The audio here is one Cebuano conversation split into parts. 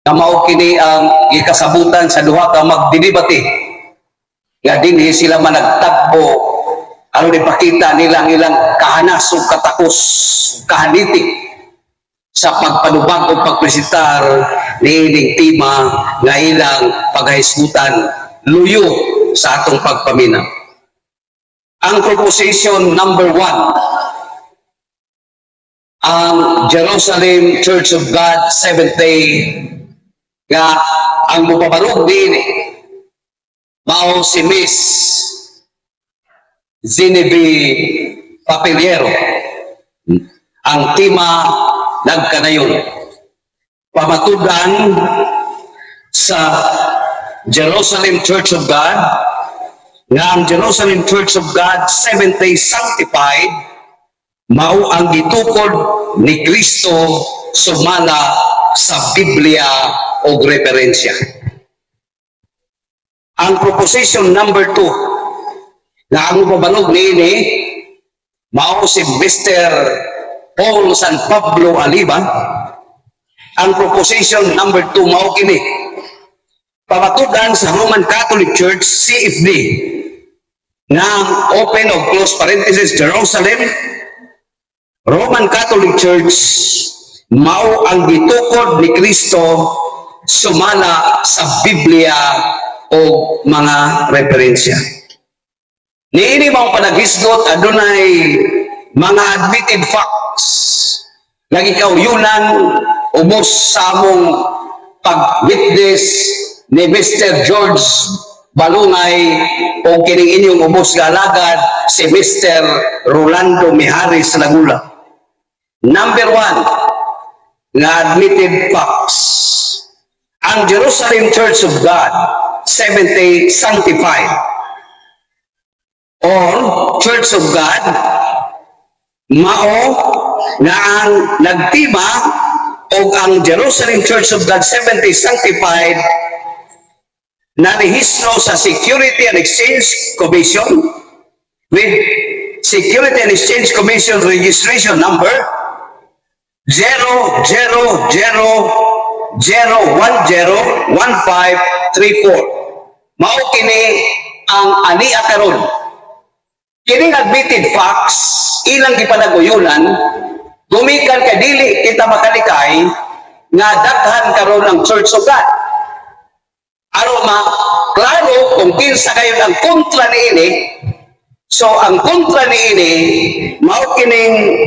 Nga mao kini ang gikasabutan sa duha ka magdidebate nga dinhi sila managtagbo aron ipakita nila ang ilang kahanas ug katakos, kahanitik sa pagpanubag o pagpresentar niining tema nga ilang paghahisgutan luyo sa atong pagpaminaw. Ang proposition number 1, ang Jerusalem Church of God Seventh Day, nga ang mupabarog din mao si Miss Genevieve Papeliero. Ang tema nagkanayon, pamatudan sa Jerusalem Church of God nga ang Jerusalem Church of God Seventh Day Sanctified mao ang gitukod ni Kristo sumala sa Biblia o referensya. Ang proposition number 2 nga ang mupabarog niini mao si Mr. Paul San Pablo Aliba. Ang proposition number 2 mao kini: pamatudan sa Roman Catholic Church CFD nga ang open o close parenthesis Jerusalem Roman Catholic Church mao ang gitukod ni Kristo sumala sa Biblia o mga referensya. Niini mao panaghisgot, adunay mga admitted facts nga gikauyunan ubos sa among pag-witness ni Mr. George Balungay o kining inyong ubos nga alagad, si Mr. Rolando Mijares Lagula. Number 1 nga admitted facts. Ang Jerusalem Church of God, Seventh-day Sanctified, or Church of God, mao nga ang nagtima og ang Jerusalem Church of God Seventh-day Sanctified na rehistro sa Security and Exchange Commission with Security and Exchange Commission registration number 000 0101534. Mao kini ang ania karon. Kining admitted facts ilang gipanaguyunan gumikan kay dili kita makalikay nga daghan karon ang Church of God. Aron ma klaro kung kinsa kayo ang kontra niini. So ang kontra niini mao kining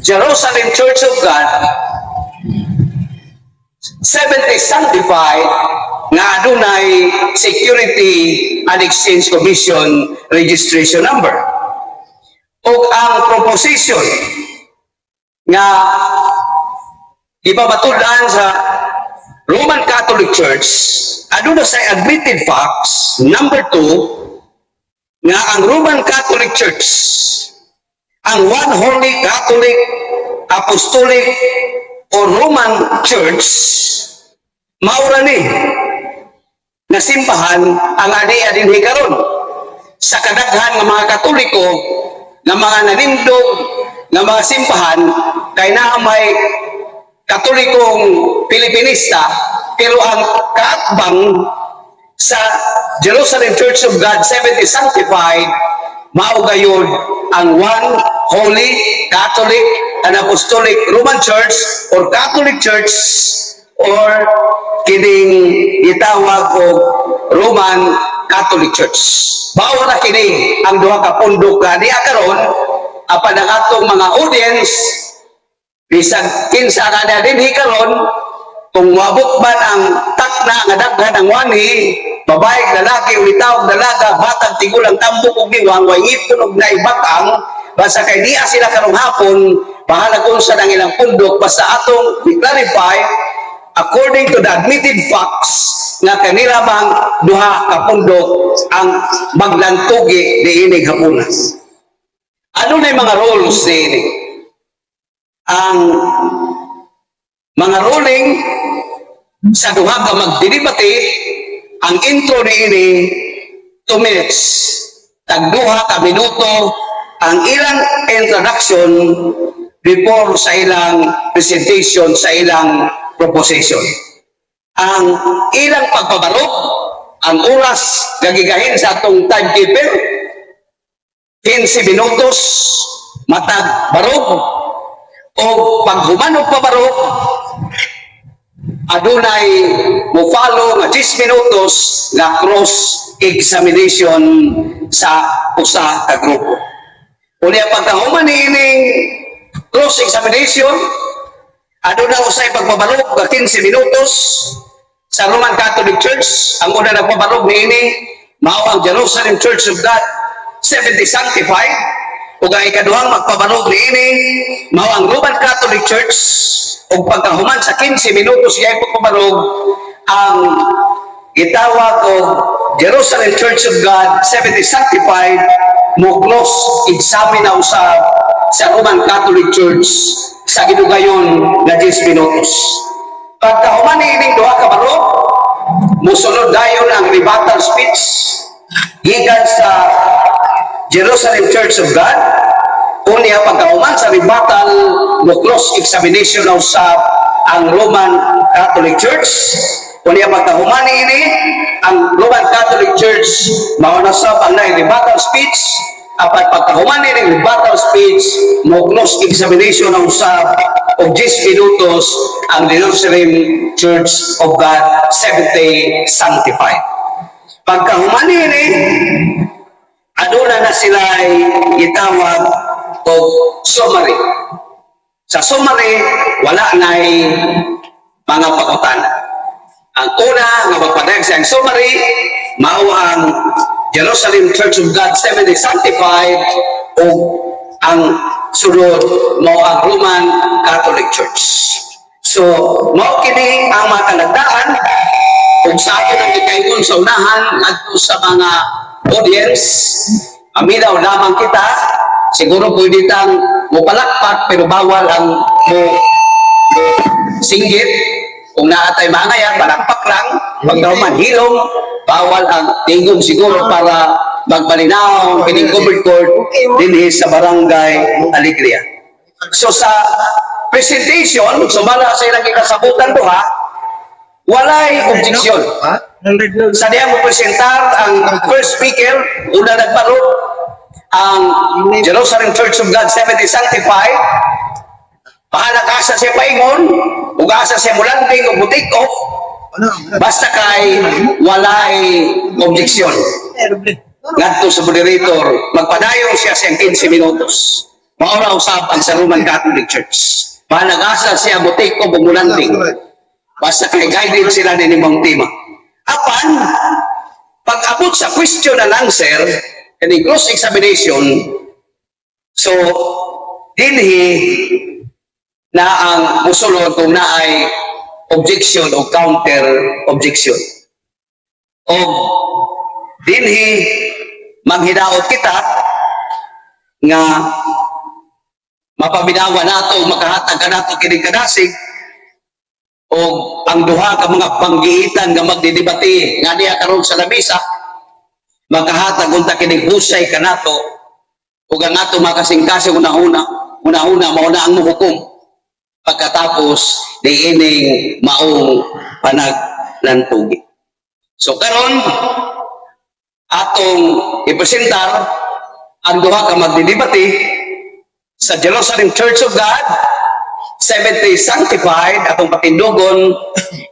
Jerusalem Church of God Seventh Sanctified nga adunay Security and Exchange Commission registration number. Ug ang proposition nga ipamatud-an sa Roman Catholic Church, aduna sa admitted facts number 2 nga ang Roman Catholic Church, ang One Holy Catholic, Apostolic or Roman Church, maura ni na simbahan ang ania dinhi karon sa kadaghan nga mga Katoliko nga mga nanindog nga mga simbahan, kay naa may Katolikong Pilipinista, pero ang kaatbang sa Jerusalem Church of God Seventh Sanctified mao gayud ang One Holy Catholic and Apostolic Roman Church or Catholic Church or kining gitawag og Roman Catholic Church. Mao na kini ang duha ka pundok nga niya karon, apan ang atong mga audience, bisag kinsa ka na dinhi karon, kung moabot man ang takna nga daghan ang wani, babae, lalaki, ulitaw, dalaga, batag, tigulang, tambok ug diwang, way ngipon ug naibag-ang, basta kay diya sila karong hapon, bahala kung sa nang ilang pundok, basta atong i-clarify according to the admitted facts nga kanila bang duha ka pundok ang maglantugi niining hapuna. Ano na yung mga roles niini? Ang mga ruling sa duha ka magdidebate, ang intro niini 2 minutes. Tag duha ka minuto ang ilang introduction before sa ilang presentation sa ilang proposition. Ang ilang pagpabarog, ang oras gagigahin sa atong timekeeper, 15 minutos matag barog, o paghuman og pabarog, adunay mo-follow nga 10 minutos nga cross examination sa usa ka grupo. Unya pagkahuman niining cross examination, aduna usay pagpabarog nga 15 minutos sa Roman Catholic Church. Ang una nagpabarog niini mao ang Jerusalem Church of God 70 Sanctified, ug ang ikaduhang magpabarog niini mao ang Roman Catholic Church, ug pagkahuman sa 15 minutos iyang pagpabarog, ang gitawag og Jerusalem Church of God 70 Sanctified mo cross examine na usab sa Roman Catholic Church sa gidugayon nga 10 minutos. Pagkahuman niining duha ka barog, musunod dayon ang rebuttal speech gikan sa Jerusalem Church of God. Unya pagkahuman sa rebuttal, mo cross examination na usab ang Roman Catholic Church. Unya pagkahuman niini, ang Roman Catholic Church mao na sab ang naay rebuttal speech. Apan pagkahuman niini rebuttal speech, mo cross examination na usab og 10 minutos ang Jerusalem Church of God Seventh Day Sanctified. Pagkahuman niini, aduna na sila gitawag og summary. Sa summary, wala na'y mga pangutana. Ang una nga magpadayag sa summary, mao ang Jerusalem Church of God Seventh Day Sanctified o ang sunod mao ang Roman Catholic Church. So, mao kini ang mga talagdaan kung sa ato nang gikaingon sa unahan ngadto sa mga audience, aminaw lamang kita, siguro pwede tang mupalakpak pero bawal ang mo singgit. Kung naa tay mangayan, palakpak lang. Pagkahuman, hilom, bawal ang tingog siguro para magmalinaw kining covered court dinhi sa Barangay Alegria. So sa presentation, sumala sa ilang gikasabutan duha, walay objeksyon. Sa diya mo presentar ang first speaker, una nagbarog, ang Jerusalem Church of God Seventh Sanctified, bahala ka asa siya paingon, ug asa siya mulanding o mo-take off, basta kay walay objeksyon. Ngadto sa moderator, magpadayon siya sa 15 minutos. Mao ra usab ang sa Roman Catholic Church. Bahala asa siya mo take off o mulanding. Basta kay guided sila ni mong tema. Apan, pag abot sa question and answer, and cross examination, so, dinhi na ang musulod kung naay objection o counter objection. O dinhi manghinaot kita nga mapaminawa nato, makahatag ka nato kining kadasig o ang duha ka mga panggiitan nga magdidebate nga niya karon sa lamisa, makahatag unta kining husay kanato ug ang ato makasingkasing una-una una-una mao na ang muhukom pagkatapos niining maong panaglantugi. So karon atong ipresentar ang duha ka magdidebate sa Jerusalem Church of God Seventh Day Sanctified, atong patindugon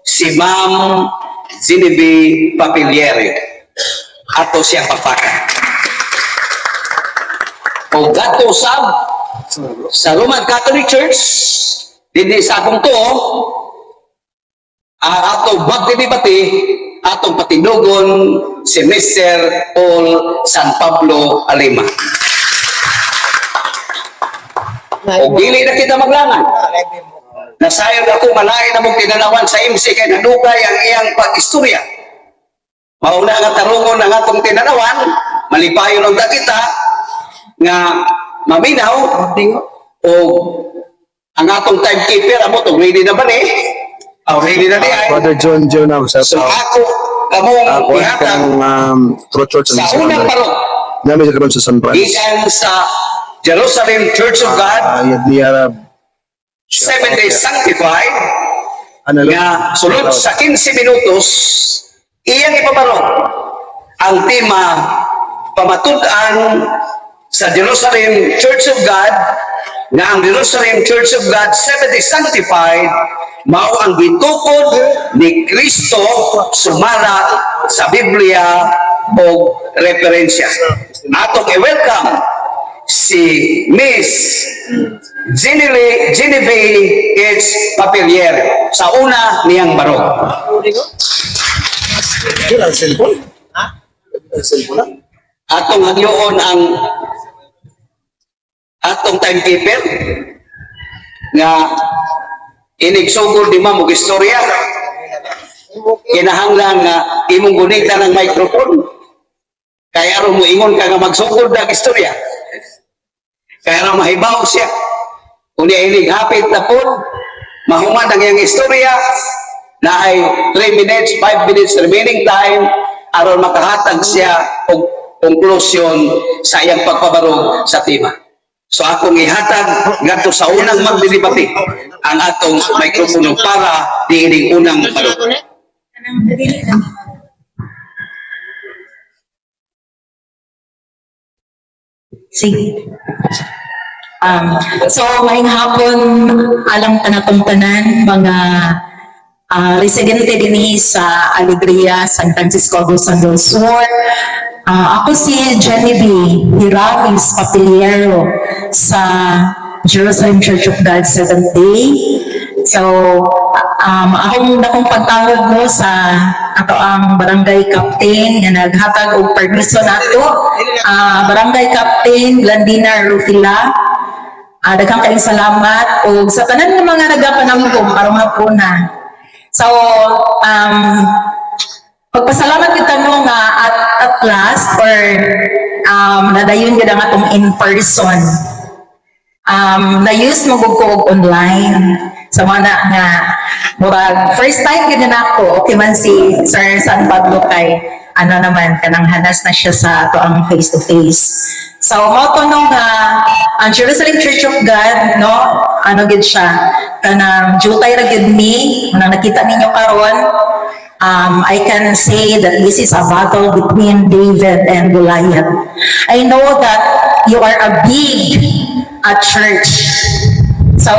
si Ma'am Genevieve Papiliere. Ato siyang pakpakan. O gadto usab sa Roman Catholic Church, dinhi sa akong tuo, ang atong magdidebate, atong patindugon si Mr. Paul San Pablo Alima. O dili na kita maglangan. Nasayon ako malain na mong tinanawan sa MC kay nadugay ang iyang pag-istorya. Mauna nga tarungon ang atong tinanawan, malipayon og kita nga maminaw o ang atong timekeeper amo to ready na ba ni? Oh, ready na di ay. Brother John John ako sa So ako kamong ako ihatag kanang True Church sa unang barog Nami sa karon sa San Francisco. Gikan sa Jerusalem Church of God Niya Seven Days Sanctified, Ano lang? Nga sulod sa 15 minutos iyang ipabarog ang tema pamatud-an sa Jerusalem Church of God nga ang Jerusalem Church of God 70 Sanctified mao ang gitukod ni Kristo sumala sa Biblia o referensya. Atong i-welcome si Miss Genevieve H. Papilier sa una niyang barog. Yun ang cellphone? Ha? Ang cellphone na? Atong hangyoon ang atong timekeeper nga inigsugol di ma'am og istorya, kinahanglan nga imong gunitan ng microphone kay aron mo ingon ka nga magsugol na og istorya, kay aron mahibaw siya. Unya inig hapit na pod mahuman ang iyang istorya na ay 3 minutes, 5 minutes remaining time aron makahatag siya og konklusyon sa iyang pagpabarog sa tema. So akong ihatag ngadto sa unang magdidebate ang atong mikropono para diining unang barog. Kanang dili na. Sige. So, ngayong hapon, alang kanatong tanan, mga residente dinhi sa Alegria, San Francisco, Agusan del Sur. Ako si Genevieve Hiramis Papiliero sa Jerusalem Church of God Seventh Day. So, akong dakong pagtawag mo sa ato ang barangay captain nga naghatag og permiso nato. Barangay Captain Blandina Rufila. Daghang kayong salamat ug sa tanan nga mga nagapanamkom karong hapuna. So, pagpasalamat kita no nga at last or nadayon gid ang atong in person. Na-use mo gud ko og online. So mana nga murag first time gid na nako, okay man si Sir San Pablo kay ano naman, kanang hanas na siya sa ato ang face to face. So mao to no nga ang Jerusalem Church of God no, ano gid siya, kanang jutay ra gid ni nang nakita ninyo karon. I can say that this is a battle between David and Goliath. I know that you are a big a church. So,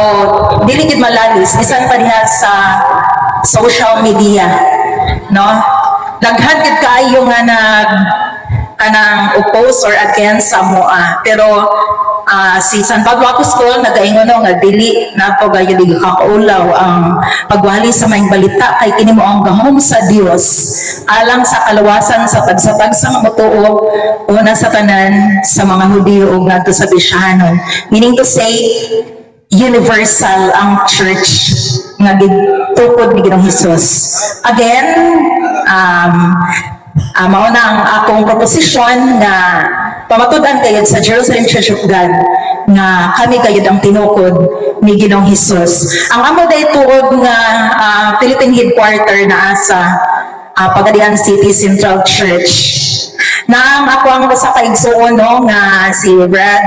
dili gid malalis bisan pa diha sa social media, no? Daghan gid kaayo nga nag kanang oppose or against sa moa. Pero si San Pablo Apostol nagaingon no nga dili nato gayud kakaulaw ang pagwali sa maayong balita kay kini mo ang gahom sa Dios alang sa kalawasan sa tagsa-tagsa nga motuo, una sa tanan sa mga Hudiyo ug ngadto sa Bisyahanon. Meaning to say, universal ang church nga gitukod ni Ginoong Hesus. Again, mao na ang akong proposition nga pamatud-an kayod sa Jerusalem Church of God nga kami kayod ang tinukod ni Ginoong Hesus. Ang amo day tuod nga Philippine headquarter naa sa Pagadian City Central Church. Na ang ako ang usa ka igsuon no nga si Brad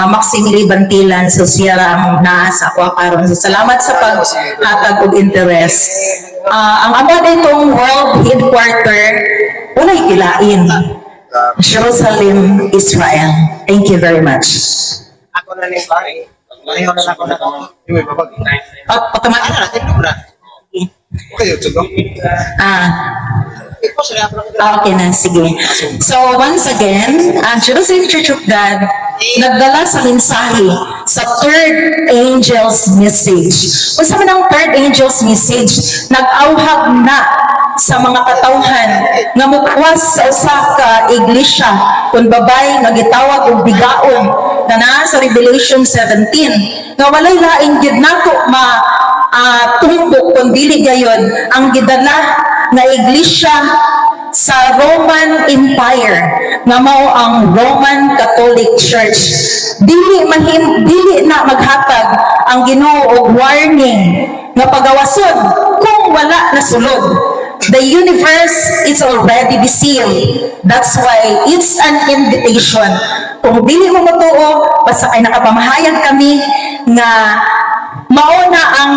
Maximili Bantilan, so siya ra ang naa sa ako karon. So salamat sa paghatag og interest. Ang amo ditong world headquarter walay kilain. Jerusalem, Israel. Thank you very much. Ako na ning pare. Pareho na ako na. Yung may babag. Automatic. Ano na tindog na. Okay, YouTube, no? I-post na ako na. Okay na, sige. So, once again, ang Jerusalem Church of God nagdala sa mensahe sa third angel's message. Unsa man ang third angel's message? Nag-awhag na sa mga katawhan nga mupuwas sa usa ka iglesia kung babay nga gitawag og bigaon na naa sa Revelation 17 nga walay laing gid nato ma tumbok kun dili gayon ang gidala nga iglesia sa Roman Empire nga mao ang Roman Catholic Church. Dili mahim dili na maghatag ang Ginoo og warning nga pagawason kung wala na sulod. The universe is already deceived. That's why it's an invitation. Kung dili mo motuo, basta kay nakapamahayag kami nga Mao na ang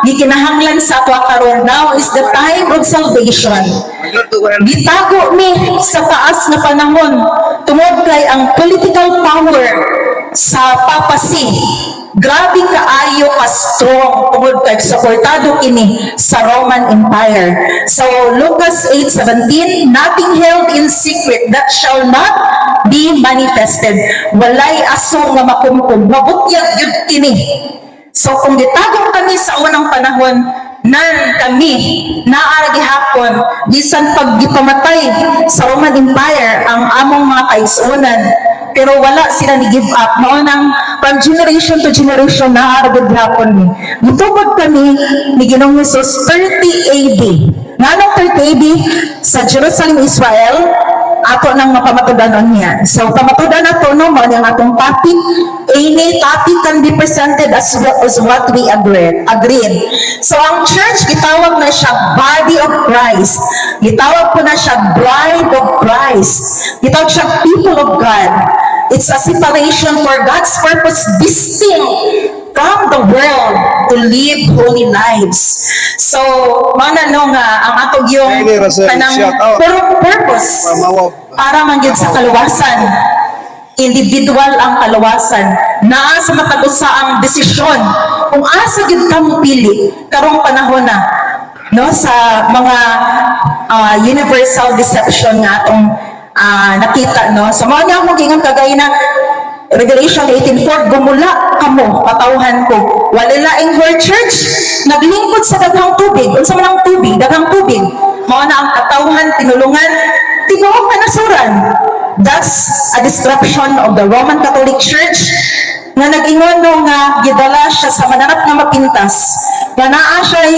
gikinahanglan sa ato karon. Now is the time of salvation. Gitago ni sa taas nga panahon tungod kay ang political power sa papacy grabe kaayo ka strong tungod kay suportado kini sa Roman Empire. So Lucas 8:17, "Nothing held in secret that shall not be manifested." Walay aso nga makumkum, mabutyag gyud kini. So kung gitago kami sa unang panahon, nan kami naa gihapon bisan pag gipamatay sa Roman Empire ang among mga kaigsuonan, pero wala sila ni give up. Mao nang from generation to generation naa ra gud gihapon ni. Gitubod kami ni Ginoong Hesus 30 AD. Nganong 30 AD sa Jerusalem, Israel? Ato nang mapamatudanon niya. So pamatudan nato, no, mao ni ang atong topic. Any topic can be presented as what we agreed. So ang church, gitawag na siya body of Christ. Gitawag po na siya bride of Christ. Gitawag siya people of God. It's a separation for God's purpose, distinct from the world to live holy lives. So, mana no nga ang atong yung Kylie Rosel, kanang shout out. Purpose Mamawag. Para man gyud sa kaluwasan. Individual ang kaluwasan. Naa sa matag usa ang desisyon kung asa gyud ka mo pili karong panahon na, no, sa mga universal deception nga atong nakita, no. So mao niya akong giingon kagay na Revelation 18:4, "Gumula kamo, katawhan ko. Wala laing whore church, naglingkod sa daghang tubig." Unsa man ang tubig? Daghang tubig. Mao na ang katawhan, tinulungan, tibuok kanasuran. That's a description of the Roman Catholic Church nga nag-ingon, no, nga gidala siya sa mananap nga mapintas nga naa siya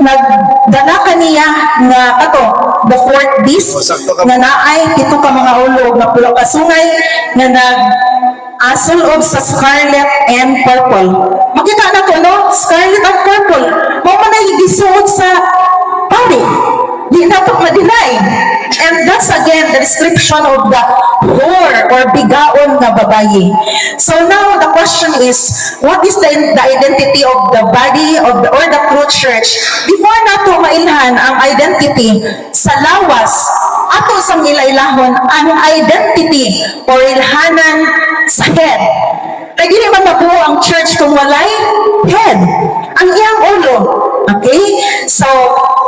nagdala kaniya nga kato the fourth beast Oh, sakto ka. Nga naay pito ka mga ulo nga pulo ka sungay nga nag asulob sa scarlet and purple. Makita na to, no? Scarlet and purple. Mao man ay gisuot sa pari. Di na to ma-deny. And that's again the description of the whore or bigaon nga babayi. So now the question is, what is the identity of the body of the, or the true church? Before nato mailhan ang identity sa lawas, ato sang ilailahon ang identity or ilhanan sa head. Kay dili man mabuo ang church kung walay head. Ang iyang ulo. Okay? So,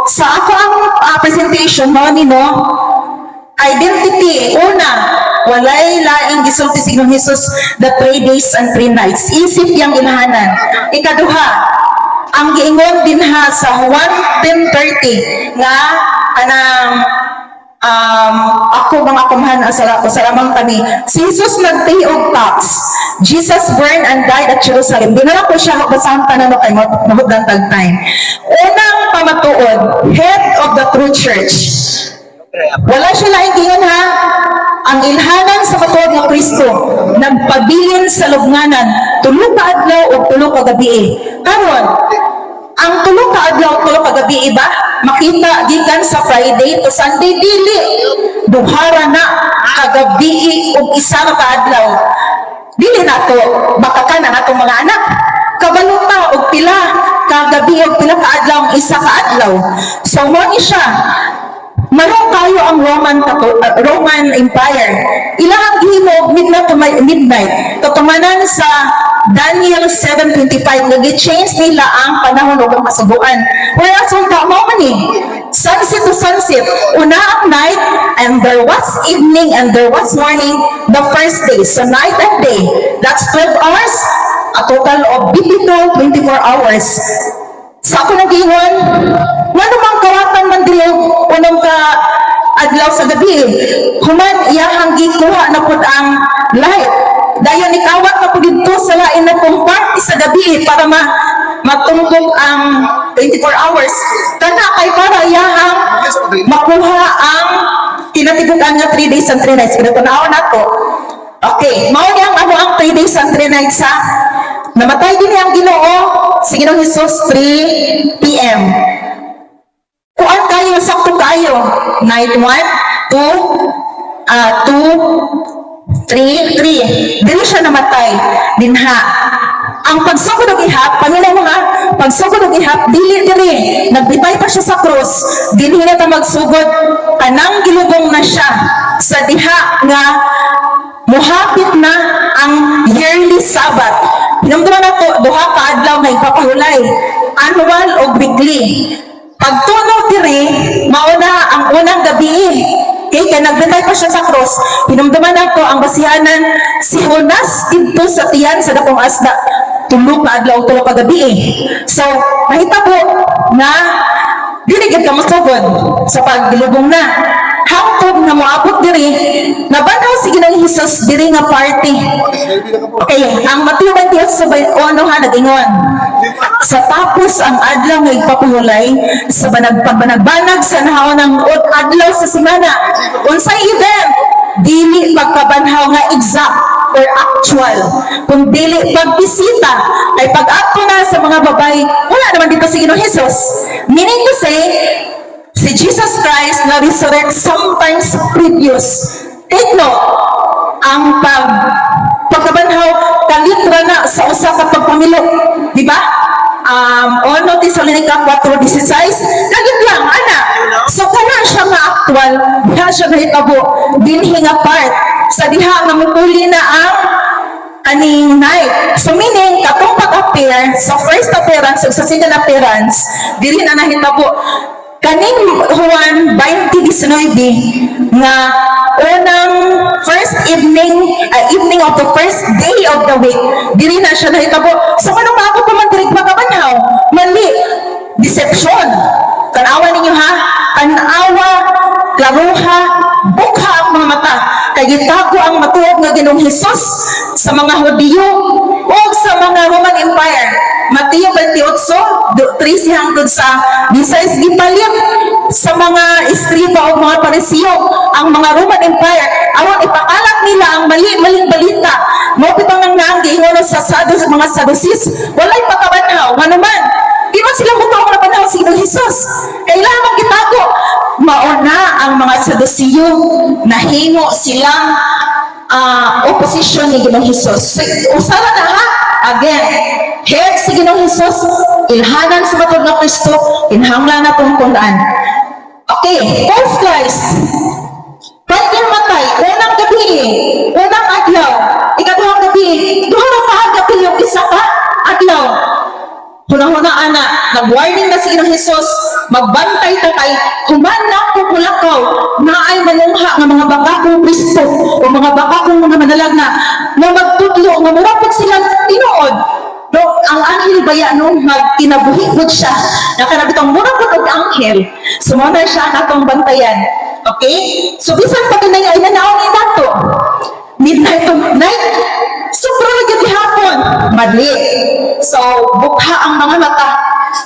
sa ako ang presentation mo ni, no, identity, una, walay laing gisulti si Ginoong Jesus the 3 days and 3 nights. Isip yang ilhanan. Ikaduha, ang giingon dinha sa Juan 10:30 nga anang ako mga kumahan sa lamang kami. Si Jesus nag-pay og tax. Jesus burned and died at Jerusalem. Di na lang ko siya basahan pa na, no, kay mahudlan tag time. Unang pamatuod, head of the true church. Wala siya laing giingon ha. Ang ilhanan sa matuod nga Kristo nagpabilin sa lubnganan 3 ka adlaw ug 3 ka gabi. Karon, ang 3 ka adlaw ug 3 ka gabi ba makita gikan sa Friday to Sunday? Dili. 2 ra na kagabi ug 1 ka adlaw. Dili nato bakakan ang atong mga anak. Kabalo ta og pila ka gabi ug pila ka adlaw ang 1 ka adlaw. So mo ni siya. Maro kayo ang Roman Empire. Ilang gihimo og midnight to midnight. Katumanan sa Daniel 7:25 nga gi-change nila ang panahon ug ang kasuguan. Whereas unta mao man ni sunset to sunset, una ang night, and there was evening and there was morning, the first day. So night and day, that's 12 hours, a total of biblical 24 hours. Sa ako nag-ingon, nga namang kawatan man dili unong ka adlaw sa gabi. Human iyahang gikuha na pud ang light. Dayon ikawat na pud didto sa lain na pong part sa gabi para ma matumbok ang 24 hours. Kana kay para iyahang makuha ang kinatibuk-an nga 3 days and 3 nights. Pero tanaw nato. Okay, mao ni ang ano ang 3 days and 3 nights ha. Namatay din ang Ginoo si Ginoong Hesus 3 PM. Kuan kayo, sakto kayo. Night 1, 2, 2, 3, 3. Dili siya namatay. Dinha. Ang pagsugod og ihap, paminaw mga pagsugod og ihap, dili diri, nagbitay pa siya sa krus, dili na ta magsugod kanang gilubong na siya sa diha nga muhapit na ang yearly Sabbath. Hinumduman nato, duha ka adlaw nga ipapahulay, annual o weekly. Pagtunaw diri, mauna ang unang gabi. Kay nagbitay pa siya sa cross, hinumduman nato ang basihanan si Jonas didto sa tiyan sa dakong asda. 3 ka adlaw, 3 ka gabi. So, mahitabo nga dili gid ka mosugod sa paglubong na. Hangtod nga moabot diri, nabanhaw si Ginoong Hesus diri nga party. Okay, ang Mateo 28 sa 1 ha, nag-ingon. Sa tapos ang adlaw nga igpapahulay sa pagbanagbanag sa nahaon adlaw sa semana. Unsay event? Dili pagkabanhaw nga exact or actual, kung dili pagbisita kay pag-adto na sa mga babay, wala naman dito si Ginoong Hesus. Meaning to say, si Jesus Christ na resurrect sometimes previous. Take note, ang pagkabanhaw kalitra na sa usa ka pagpamilok, di ba? 1 Tesalonica 4:16, kalit lang ana. So kana siya nga actual, diha siya nahitabo dinhi nga part sa diha nga mupuli na ang kaning night. So meaning, katong pag-appear, sa first appearance ug sa second appearance, diri na nahitabo. Kaning Juan 20:19 nga unang first evening, evening of the first day of the week, diri na siya nahitabo. So kanang bago pa man diri makabanhaw, mali, deception. Tanawa ninyo ha, tanawa, klaruha, bukha ang mga mata. Kay gitago ang matuod nga Ginoong Hesus sa mga Hudiyo o sa mga Roman Empire. Mateo 28, 13 hangtod sa 16, gipalit sa mga eskriba o mga Parisiyo ang mga Roman Empire aron ipakalat nila ang mali-maling balita. Mao bitaw nang naang giingon sa mga Sadducees, walay pagkabanhaw. Ngano man? Di man sila mutuo nga nabanhaw si Ginoong Hesus. Kailangan gitago. Mauna ang mga Sadusiyo, nahimo silang opposition ni Ginoong Hesus. So, usara na ha. Again, head si Ginoong Hesus, ilhanan sa matuod nga Kristo, kinahanglan na itong tun-an. Okay, post Christ. Pwede matay, unang gabi, unang adlaw, ikaduhang gabi, duha ra ka gabi yung isa ka adlaw. Hunahuna ana, nag-warning na si Ginoong Hesus, magbantay ta kay human na ko mulakaw, naay manungha nga mga bakakong Kristo o mga bakakong mga manalag na nga magtudlo nga mura pud sila tinuod. No, ang anghel baya no magkinabuhi pud siya. Nakanabitong mura pud og anghel. So mao na siya ang atong bantayan. Okay? So bisan pa kanay ay nanaw ni nato. Midnight to night, sobra na gyud hapon. Mali. So, bukha ang mga mata.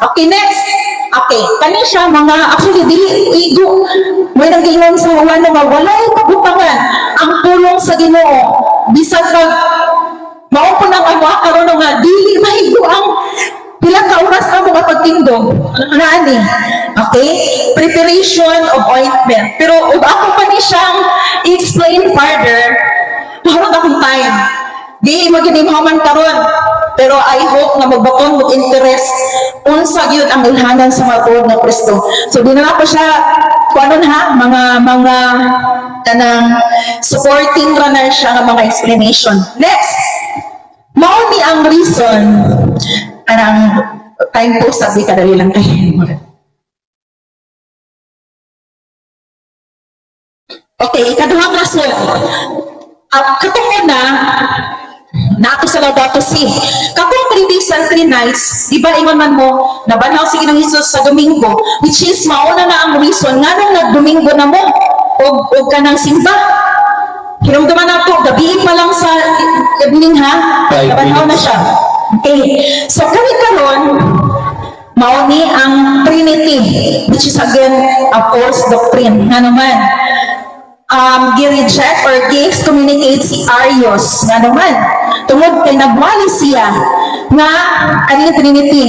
Okay, next. Okay, kani siya mga, actually, dili igo. May nang giingon sa Juan nga walay kabutangan ang pulong sa Ginoo. Bisan pag mao po nang amo karon nga dili mahigo ang pila ka oras ang mga pagtindog. Naani. Okay? Preparation of ointment. Pero ug ako pa ni siyang i-explain further, mahurot akong time. Di magyud man karon. Pero I hope nga magbaton mo interest unsa gyud ang ilhanan sa matuod nga Kristo. So di na ko siya kuanon ha, mga kanang supporting ra na siya nga mga explanation. Next, mao ni ang reason anang time po, sabi kadali lang kay. Okay, ikaduhang rason. At katong una, naato sa Laudato Si. Katong 3 days and 3 nights, di ba ingon man mo, nabanhaw si Ginoong Hesus sa Domingo, which is mauna na ang reason nganong nagdomingo na mo og kanang simba. Hinumduman nato, gabi pa lang sa evening ha, 5 nabanhaw na minutes. siya. Okay. So kami karon mao ni ang Trinity, which is again a false doctrine. Nga naman, gi-reject or gi-excommunicate si Arius. Nga naman, tungod kay nagwali siya nga kaning Trinity,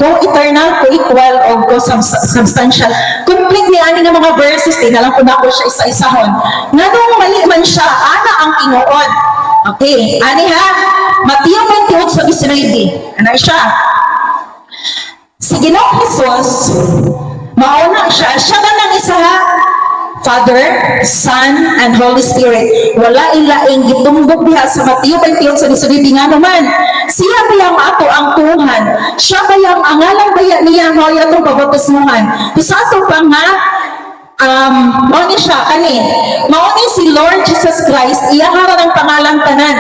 co-eternal, co-equal, o co-substantial. Complete ni ani nga mga verses, di na lang ko na ako siya isa-isahon. Nga nung mali man siya, ana ang tinuod. Okay, ani ha? Mateo 28:19. Ano siya? Si Ginoong Jesus, mauna siya. Siya ba ng isa ha? Father, Son, and Holy Spirit. Wala ilaing gitumbok diha sa Mateo 28:19 nga naman. Siya ba ang ato ang Tuhan? Siya ba ang angalan baya niya nga atong pabautismuhan? Sa ato pa nga, mao ni siya kani. Mao ni si Lord Jesus Christ, iya ang pangalan tanan.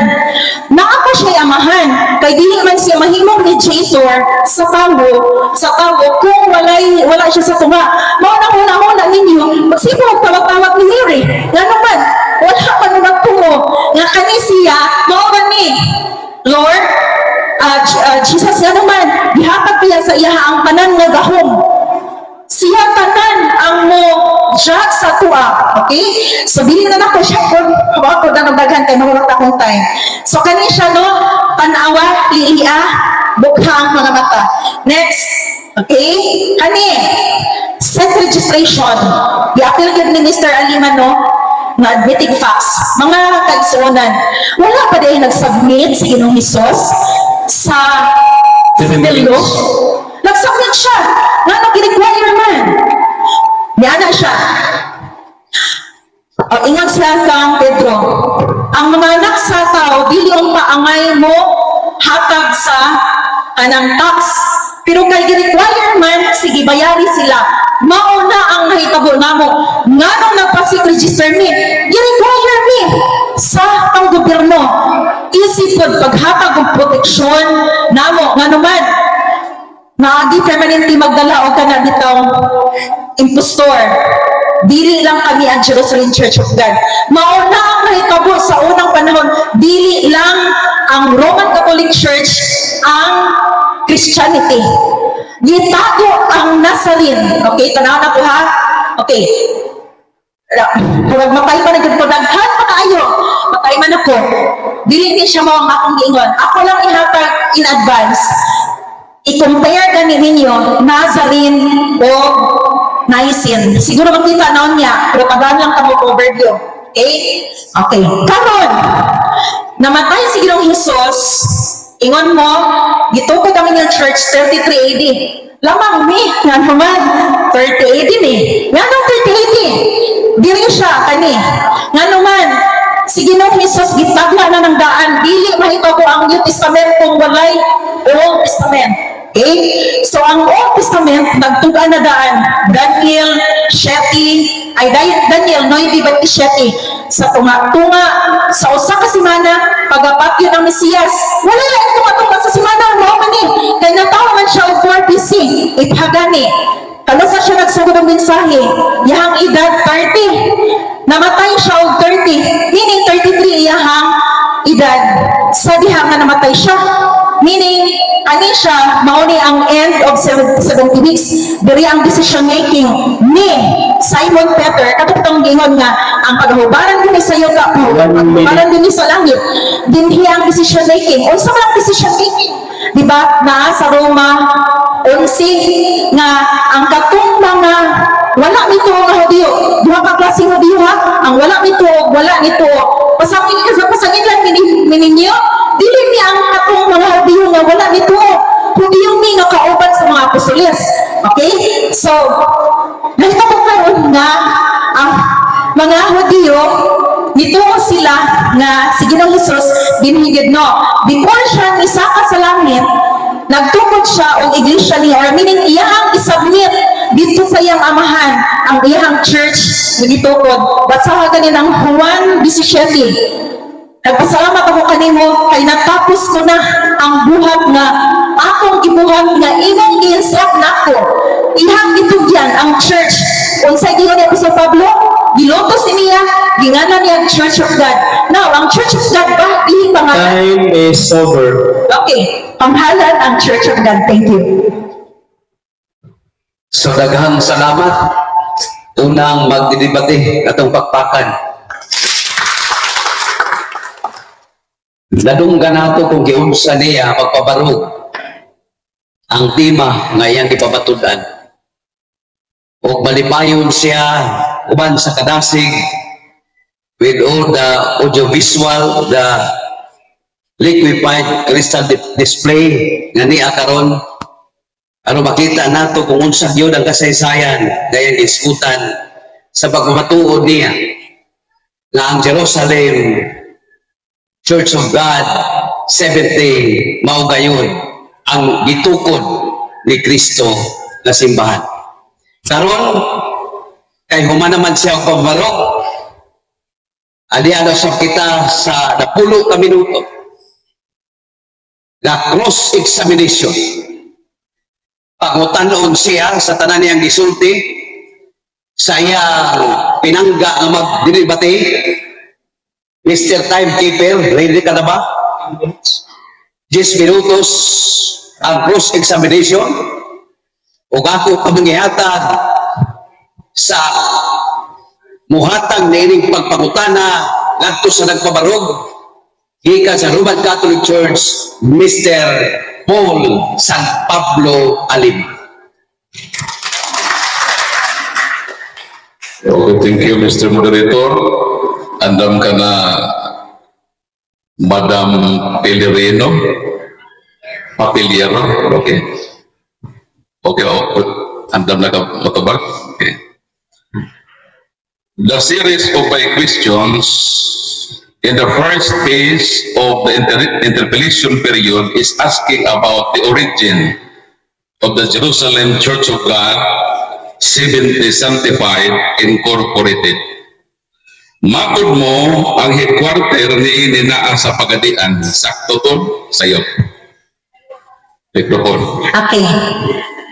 Naa pa siya amahan kay dili man siya mahimong mediator sa tawo kung wala siya sa tunga. Mao na huna-huna ninyo, magsibo og tawag-tawag ni Mary. Ngano man wala man nagtuo nga kani siya mao ra ni Lord Jesus, nga naman gihatag niya sa iya ang tanan nga gahom, siya tanan ang mo judge sa tuwa. Okay? So, dili na nako siya kung ako na daghan kay mahurot akong time. So, kani siya, no? Tanawa, lilia, bukha ang mga mata. Next. Okay? Kani, set registration. Giapil gyud ni Mr. Alima, no? Nga admitting facts. Mga kaigsuonan, wala pa diay nag-submit si Ginoong Hesus sa 7 civil law? Nag-submit siya. Nga nang require man. Niana siya. O, ingat siya kang Pedro. Ang mga anak sa tao, dili ang paangay mo hatag sa kanang tax. Pero kay gi-require man, sige, bayari sila. Mao na ang nahitabo namo. Nganong nagpa-SEC register mi? Gi-require mi sa panggobyerno. Isip pod paghatag og proteksyon namo. Ngano man, naagi permanently magdala og kana bitaw impostor. Dili lang kami ang Jerusalem Church of God. Mao na ang nahitabo sa unang panahon, dili lang ang Roman Catholic Church ang Christianity. Gitago ang Nazarene. Okay, tanaw na ko ha. Okay. Murag matay pa na gyud ko, daghan pa kaayo. Matay man ako. Dili ni siya mao ang akong giingon. Ako lang ihatag in advance. I-compare gani ninyo Nazarene o Nicene. Siguro makita na niya, pero tagaan lang kamo overview. Okay? Okay. Karon, namatay si Ginoong Hesus, ingon mo, gitukod ang inyong church 33 AD. Lamang mi, nga naman, 30 AD ni. Nga nung 30 AD, diri siya, kani. Nga naman, si Ginoong Hesus gitagla na ng daan, dili mahitabo ang New Testament kung walay Old Testament. Okay? So ang Old Testament nagtuga na daan Daniel 7 ay Daniel 9:27 sa tunga-tunga sa usa ka semana pagapatyon ang Mesiyas. Wala lang tunga-tunga sa semana mao man ni kay natawo man siya og 4 BC. Ithagani. Kanus-a siya nagsugod ang mensahe? Iyahang edad 30. Namatay siya og 30, meaning 33 iyahang edad sa diha nga namatay siya. Meaning, ani siya, mao ni ang end of 70 weeks. Diri ang decision making ni Simon Peter. Katong gingon nga, ang paghubaran dinhi sa yuta, paghubaran dinhi sa langit. Dinhi ang decision making. Unsa man ang decision making? Di ba? Naa sa Roma 11 nga ang katong mga wala mituo nga Hudiyo, duha ka klaseng Hudiyo ha, ang wala mituo, wala nituo. Pasangin ka pasangin lang mininyo, dili mi ang katong mga Hudiyo nga wala nituo. Hudiyo mi nga kauban sa mga apostoles. Okay? So, nahitabo karon nga ang mga Hudiyo nituo sila nga si Ginoong Hesus dinhi gyud, no. Before siya nisaka sa langit, nagtukod siya og iglesia niya or meaning iyahang isubmit dito sa iyang amahan ang iyahang church nga gitukod. Basaha ganin ang Juan 17. "Nagpasalamat ako kanimo kay natapos ko na ang buhat nga akong gibuhat nga imong gi-instruct nako." Iyang gitugyan ang church. Unsay giingon ni Apostol Pablo? Gilutos ni niya, ginganan niya ang Church of God. Now, ang Church of God ba dili pangalan? Time is over. Okay, panghalan ang Church of God. Thank you. So daghang salamat. Unang magdidebate atong pakpakan. Nadunggan nato kung giunsa niya pagpabarog ang tema nga iyang gipabatud-an. Og malipayon siya uban sa kadasig with all the audiovisual, the Liquefied crystal display nga niya karon aron makita nato kung unsa gyud ang kasaysayan gayang gisgutan sa pagmatuod niya nga ang Jerusalem Church of God Seventh Day mao gayon ang gitukod ni Kristo nga simbahan. Karon kay human naman siya og pagbarog, ali na sa kita sa napulo ka minuto na cross examination. Pangutanon siya sa tanan niyang gisulti sa iyang pinangga nga magdilibate. Mr. Timekeeper, ready ka na ba? 10 minutos ang cross examination ug ako kamong gihatag sa muhatag niining pagpangutana ngadto sa nagpabarog gikan sa Roman Catholic Church, Mr. Paul San Pablo Alim. Okay, thank you, Mr. Moderator. Andam ka na, Madam Pellerino. Papeliero, okay. Okay, oh, andam na ka matubag? Okay. The series of my questions in the first phase of the interpellation period is asking about the origin of the Jerusalem Church of God Seventh Sanctified Incorporated. Matod mo, ang headquarter ni ini naa sa Pagadian. Sakto to? Sayop. Microphone. Okay.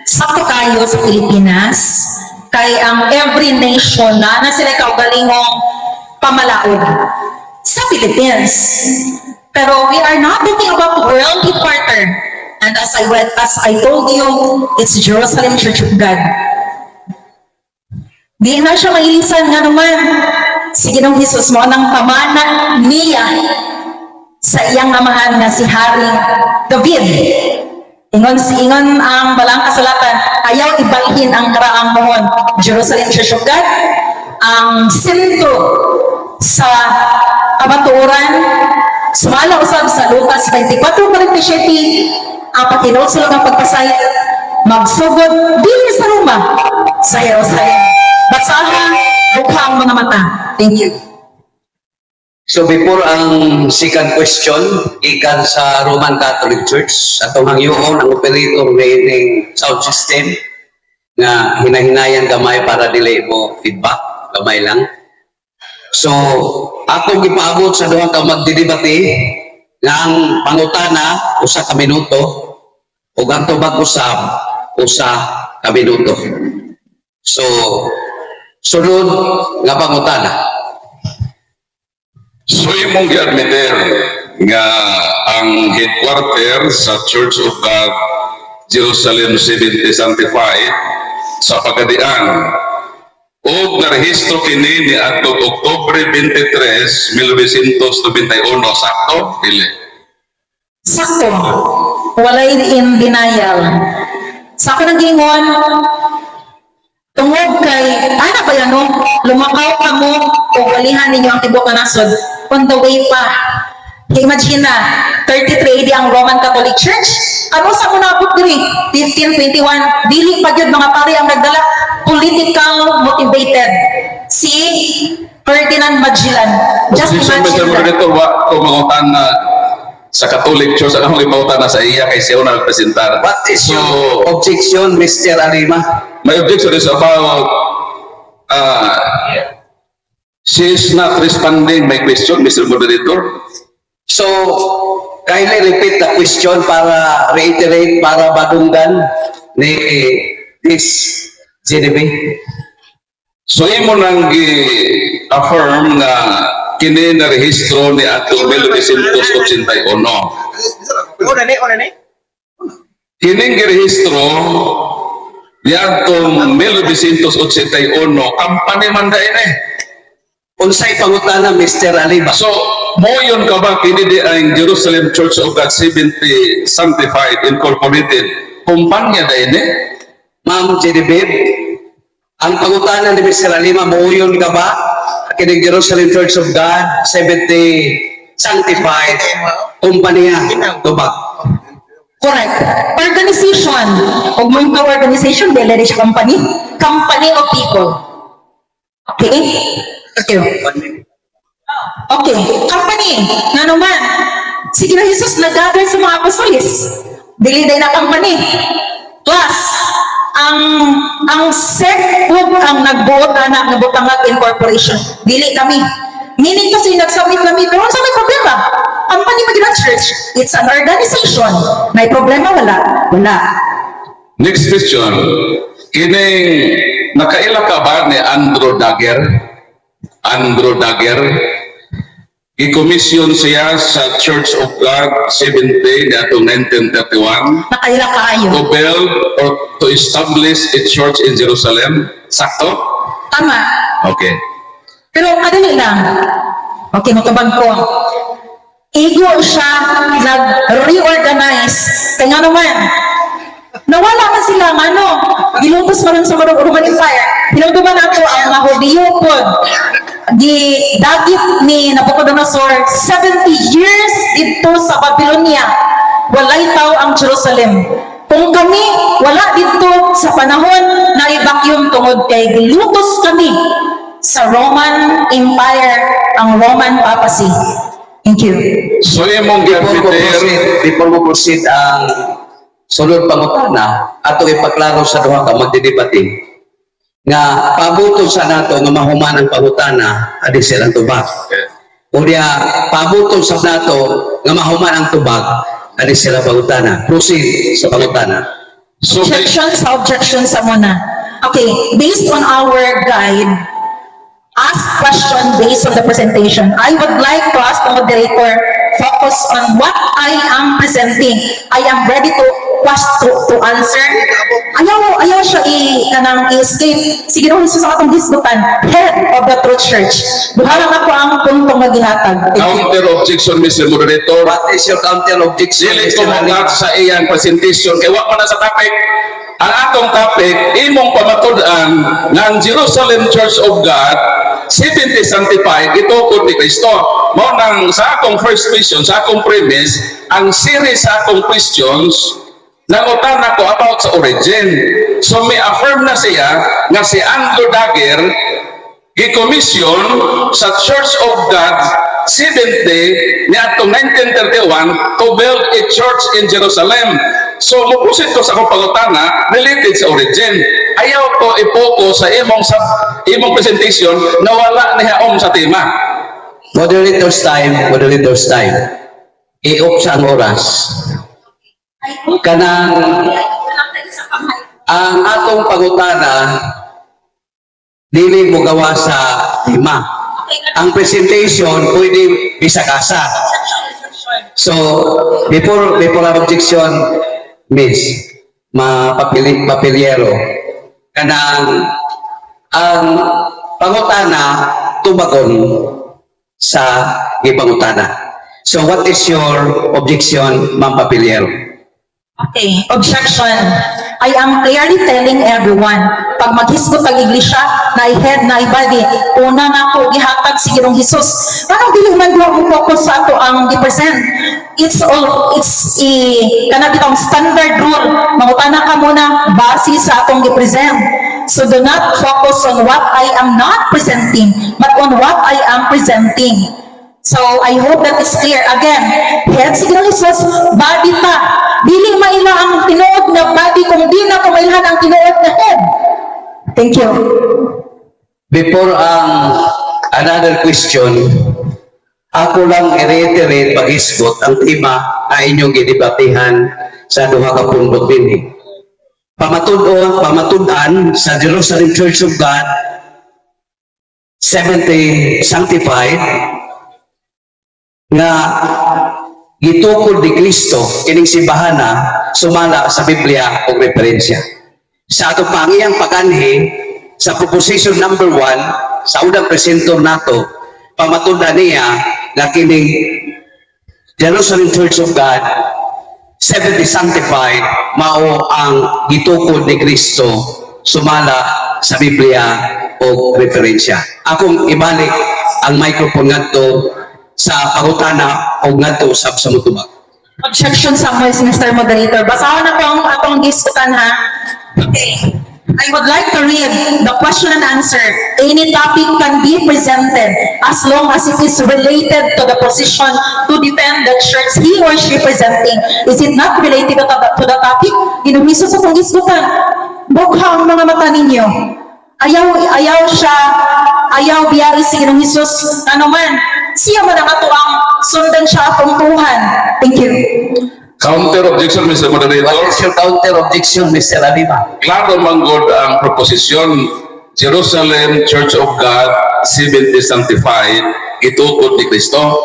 Sakto kayo sa Pilipinas, kay ang every nation na na sila kaugalingong pamalaod sa Philippines. Pero we are not talking about world headquarter. And as I told you, it's Jerusalem Church of God. Di na siya mailisan nga naman. Si Ginoong Jesus mo nang pamana niya sa iyang amahan nga si Haring David. Ingon ang balang kasulatan, ayaw ibalhin ang karaang mohon. Jerusalem Church of God, ang sentro sa kamatuoran, sumala usab sa Lucas 24:47, ang pakinulsulog ang pagpasaylo, magsugod dili sa Roma, sa Jerusalem. Basaha, bukha ang mga mata. Thank you. So before ang second question, gikan sa Roman Catholic Church, atong hangyoon ang operator niining sound system nga hinahinayan gamay para dili mo feedback, gamay lang. So, akong gipaabot sa duha ka magdidebate nga ang pangutana 1 ka minuto ug ang tubag usab 1 ka minuto. So, sunod nga pangutana. So imong giadmitter nga ang headquarter sa Church of God Jerusalem Seventh Sanctified sa Pagadian ug narehistro kini ni adtong Oktubre 23, 1991, sakto dili? Sakto. Walay in denial. Sa ako nang gingon, tungod kay, ana ba yan, no? Lumakaw ka mo, o walihan ninyo ang tibuok na nasod, on the way pa. Imagine na, 33 AD ang Roman Catholic Church. Ano sa munabot diri? 1521, dili pa gyud mga pari ang nagdala, political motivated. Si Ferdinand Magellan. Just Objection, Mr. imagine that. Moderator, wa ko mangutana sa Catholic Church. Ano akong ipangutana sa iya kay siya na nagpresentar. What is So, your objection, Mr. Alima? My objection is about she is not responding my question, Mr. Moderator. So, kindly repeat the question para reiterate, para madunggan ni this GDB. So imo nang gi-affirm nga kini na rehistro ni atong 1981. Una ni, una ni. Kining girehistro ni atong 1981, company man da ini. Unsay pangutana, Mr. Alima? So, moyon ka ba kini di ang Jerusalem Church of God 70 Sanctified Incorporated kumpanya da ini? Ma'am Genevieve, ang pangutana ni Mr. Alima, muuyon ka ba kining Jerusalem Church of God 70 Sanctified kumpanya. Tubag. Correct. Organization. Ug mo yung organization, dili rin siya company. Company of people. Okay? Thank you. Okay. Company. Nga naman. Sige na Jesus, nag-gather sa mga apostolis. Dili day na company. Plus, ang SEC ug ang nagbuot ana nga butangag incorporation. Dili kami. Meaning kasi nag-submit kami, pero sa may problema? Company man gyud ang church. It's an organization. May problema wala? Wala. Next question. Kining nakaila ka ba ni Andrew Dagger? Andrew Dagger. I-commission siya sa Church of God Seventh Day niadtong 1931 Nakaila kaayo. To build or to establish a church in Jerusalem. Sakto? Tama. Okay. Pero kadali lang. Okay, matubag ko. Igo siya nag-reorganize. Kaya nga naman, nawala man sila ang ano, gilutos man sa Roman Empire. Hinumduman nato ang mga Hudiyo pod. Gidagit ni Nabucodonosor 70 years dito sa Babylonia. Walay tao ang Jerusalem. Kung kami wala dito sa panahon na i-vacuum tungod kay gilutos kami sa Roman Empire, ang Roman Papacy. Thank you. So imong Before mo gi-admit proceed, before mo proceed ang sulod pangutana, atong ipaklaro sa duha ka magdidebate nga pabuton sa nato nga mahuman ang pangutana adi sila ang tubag. Unya pabuton sa nato nga mahuman ang tubag adi sila pangutana. Proceed sa pangutana. So Objection sa objection sa muna. Okay, based on our guide, ask question based on the presentation. I would like to ask the moderator focus on what I am presenting. I am ready to to answer. Ayaw, ayaw siya i kanang i-escape. Sige no, Jesus sa atong hisgutan, head of the Truth Church. Duha lang ako ang punto nga gihatag. Thank you. Counter objection, Mr. Moderator. What is your counter objection, Dili Mr. ko Halima? mo sa iyang presentation kay wa pa na sa topic. Ang atong topic, imong pamatud-an nga ang Jerusalem Church of God 70 sanctified gitukod ni Kristo. Mao nang sa akong first question, sa akong premise, ang series sa akong questions, nangutana ko about sa origin. So may affirm na siya nga si Andrew Dagger gi-commission sa Church of God Seventh Day niadtong 1931 to build a church in Jerusalem. So mo-proceed ko sa akong pangutana related sa origin. Ayaw ko i-focus sa imong presentation na wala nihaom sa tema. Moderator's time, moderator's time. I-off sa ang oras. Kanang ang atong pangutana dili mo gawa sa tema. Ang presentation pwede bisag asa. So, before ang objection, Miss Mapapili Papiliero, kanang ang pangutana tubagon sa gipangutana. So, what is your objection, Ma'am Papiliero? Okay, objection. I am clearly telling everyone, pag maghisgot ang iglesia, na head, na body, una nga ko gihatag si Ginoong Hesus. Anong dili man duha mo focus sa ato ang gi-present? It's a, kana bitong standard rule. Mangutana ka muna base sa atong gi-present. So do not focus on what I am not presenting, but on what I am presenting. So I hope that is clear. Again, head si Ginoong Jesus, body ta. Dili maila ang tinuod nga body kung di na kumailhan ang tinuod nga head. Thank you. Before ang another question, ako lang i-reiterate pag-isgot ang tema na inyong gidebatehan sa duha ka pundok dinhi. Pamatud-an sa Jerusalem Church of God, 70 sanctified, nga gitukod ni Kristo kining simbahana sumala sa Biblia o referensya. Sa atong pangiyang paganhi sa proposition number 1 sa unang presenter nato, pamatud-an niya nga kining Jerusalem Church of God 70 sanctified mao ang gitukod ni Kristo sumala sa Biblia o referensya. Akong ibalik ang microphone ngadto sa pangutana o ngadto usab sa mutubag. Objection sa Mr. Moderator. Basahon na po ang atong gisgutan, ha. Okay. I would like to read the question and answer. Any topic can be presented as long as it is related to the position to defend the church he or she presenting. Is it not related to the topic? Ginumiso sa atong gisgutan. Bukha ang mga mata ninyo. Ayaw, ayaw siya, ayaw biyari si Ginoong Hesus. Ano man, siya man ang ato ang sundan siya atong tuhan. Thank you. Counter objection, Mr. Moderator. What is your counter objection, Mr. Alima? Klaro man gud ang proposisyon, Jerusalem Church of God 70 Sanctified gitukod ni Kristo.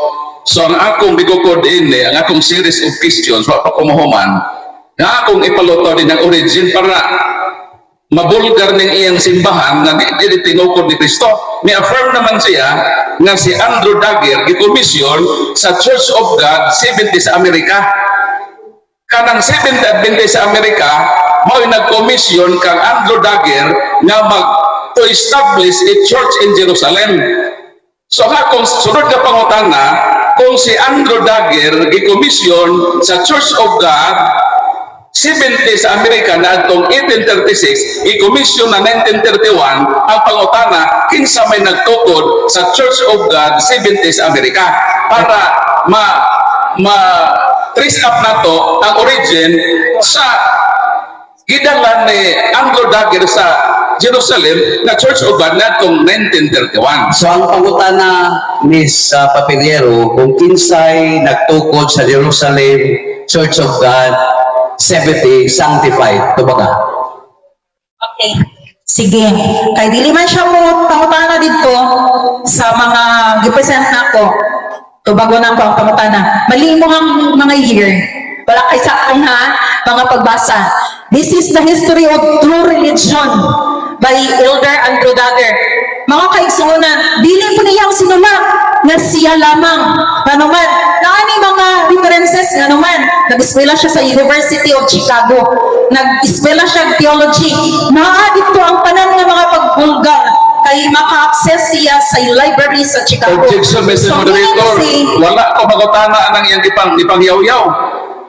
So ang akong gigukod ini, ang akong series of questions, wa pa ko mahuman, nga akong ipaluto din ang origin para mabulgar ning iyang simbahan nga di dili tinukod ni Kristo. Ni-affirm naman siya nga si Andrew Dagger gikomisyon sa Church of God 70 sa Amerika. Kanang Seventh Adventist sa Amerika mao'y nag-commission kang Andrew Dagger nga mag to establish a church in Jerusalem. So nga kung sunod ka pangutana, kung si Andrew Dagger gi-commission sa Church of God 70 sa Amerika na atong 1836, i-commission na 1931, ang pangutana, kinsa may nagtukod sa Church of God 70 sa Amerika para ma ma trace up nato ang origin sa gidala ni Andrew Dagger sa Jerusalem na Church of God na atong 1931. So ang pangutana, Miss Papeliero, kung kinsay nagtukod sa Jerusalem Church of God 70 Sanctified, tubag ka? Okay. Sige. Kay dili man siya mo pangutana dito sa mga gipresent nako. Tubago na ko ang pangutana. Mali mo ang mga year. Wala kay sakong ha, mga pagbasa. This is the history of true religion by Elder Andrew Dagger. Mga kaigsuonan, dili po niya ang sinulat nga siya lamang. Ano man, naani mga references nga naman. Nag-eskwela siya sa University of Chicago. Nag-eskwela siya og theology. Naa dito ang tanan nga mga pagbulgar kay maka-access siya sa library sa Chicago. Objection, Mr. So, meaning to Moderator. say, Wala ko pangutana ang iyang ipang yaw-yaw.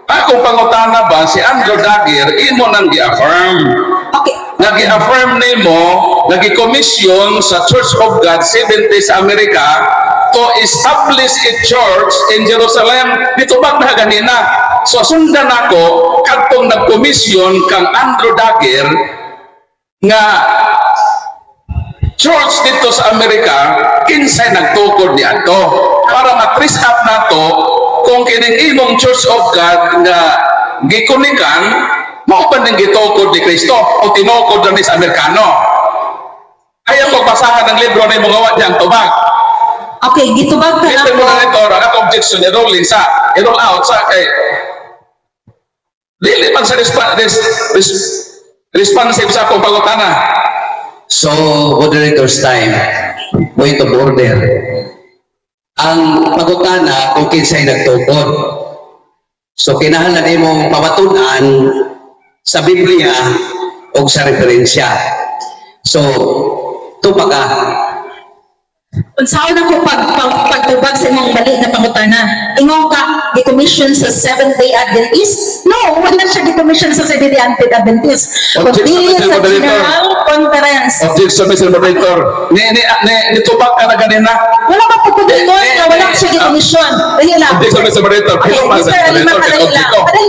Akong pangutana ba, si Andrew Dagger, imo nang gi-affirm. Okay. Nga gi-affirm nimo, nga gi-commission sa Church of God 70 sa Amerika to establish a church in Jerusalem. Ditubag na ganina. So sundan ako kadtong nag-commission kang Andrew Dagger nga church dito sa Amerika, kinsay nagtukod ni ato para ma-trace up nato kung kining imong Church of God nga gikunikan mao pa ning gitukod ni Kristo o tinukod na ni sa Amerikano. Ayaw ko basahan ang libro na imong gawa diyang tubag. Okay, gitubag ka Mr. na ko. Moderator, ang ako objection, i-rolling sa, i-roll out sa kay dili man sa responsive sa akong pangutana. So, moderator's time, point of order. Ang pangutana kung kinsay nagtukod. So, kinahanglan imong pamatunan sa Biblia o sa referensya. So, tubag ka. Unsaon ako pag pagtubag sa imong mali nga pangutana? Ingon ka, gi-commission sa Seventh-day Adventist? No, wala siya gi-commission sa Seventh-day Adventist. Objection, Kundi Mr. sa Moderator. General Conference. Objection, Mr. Moderator. Ni tubag ka na ganina. Wala ba po kung ingon Eh, nga wala eh, siya gi-commission? Dali lang. Objection, Mr. Moderator. Okay, Hello, Mr. Alima, Moderator. kadali lang. Object ko. Kadali,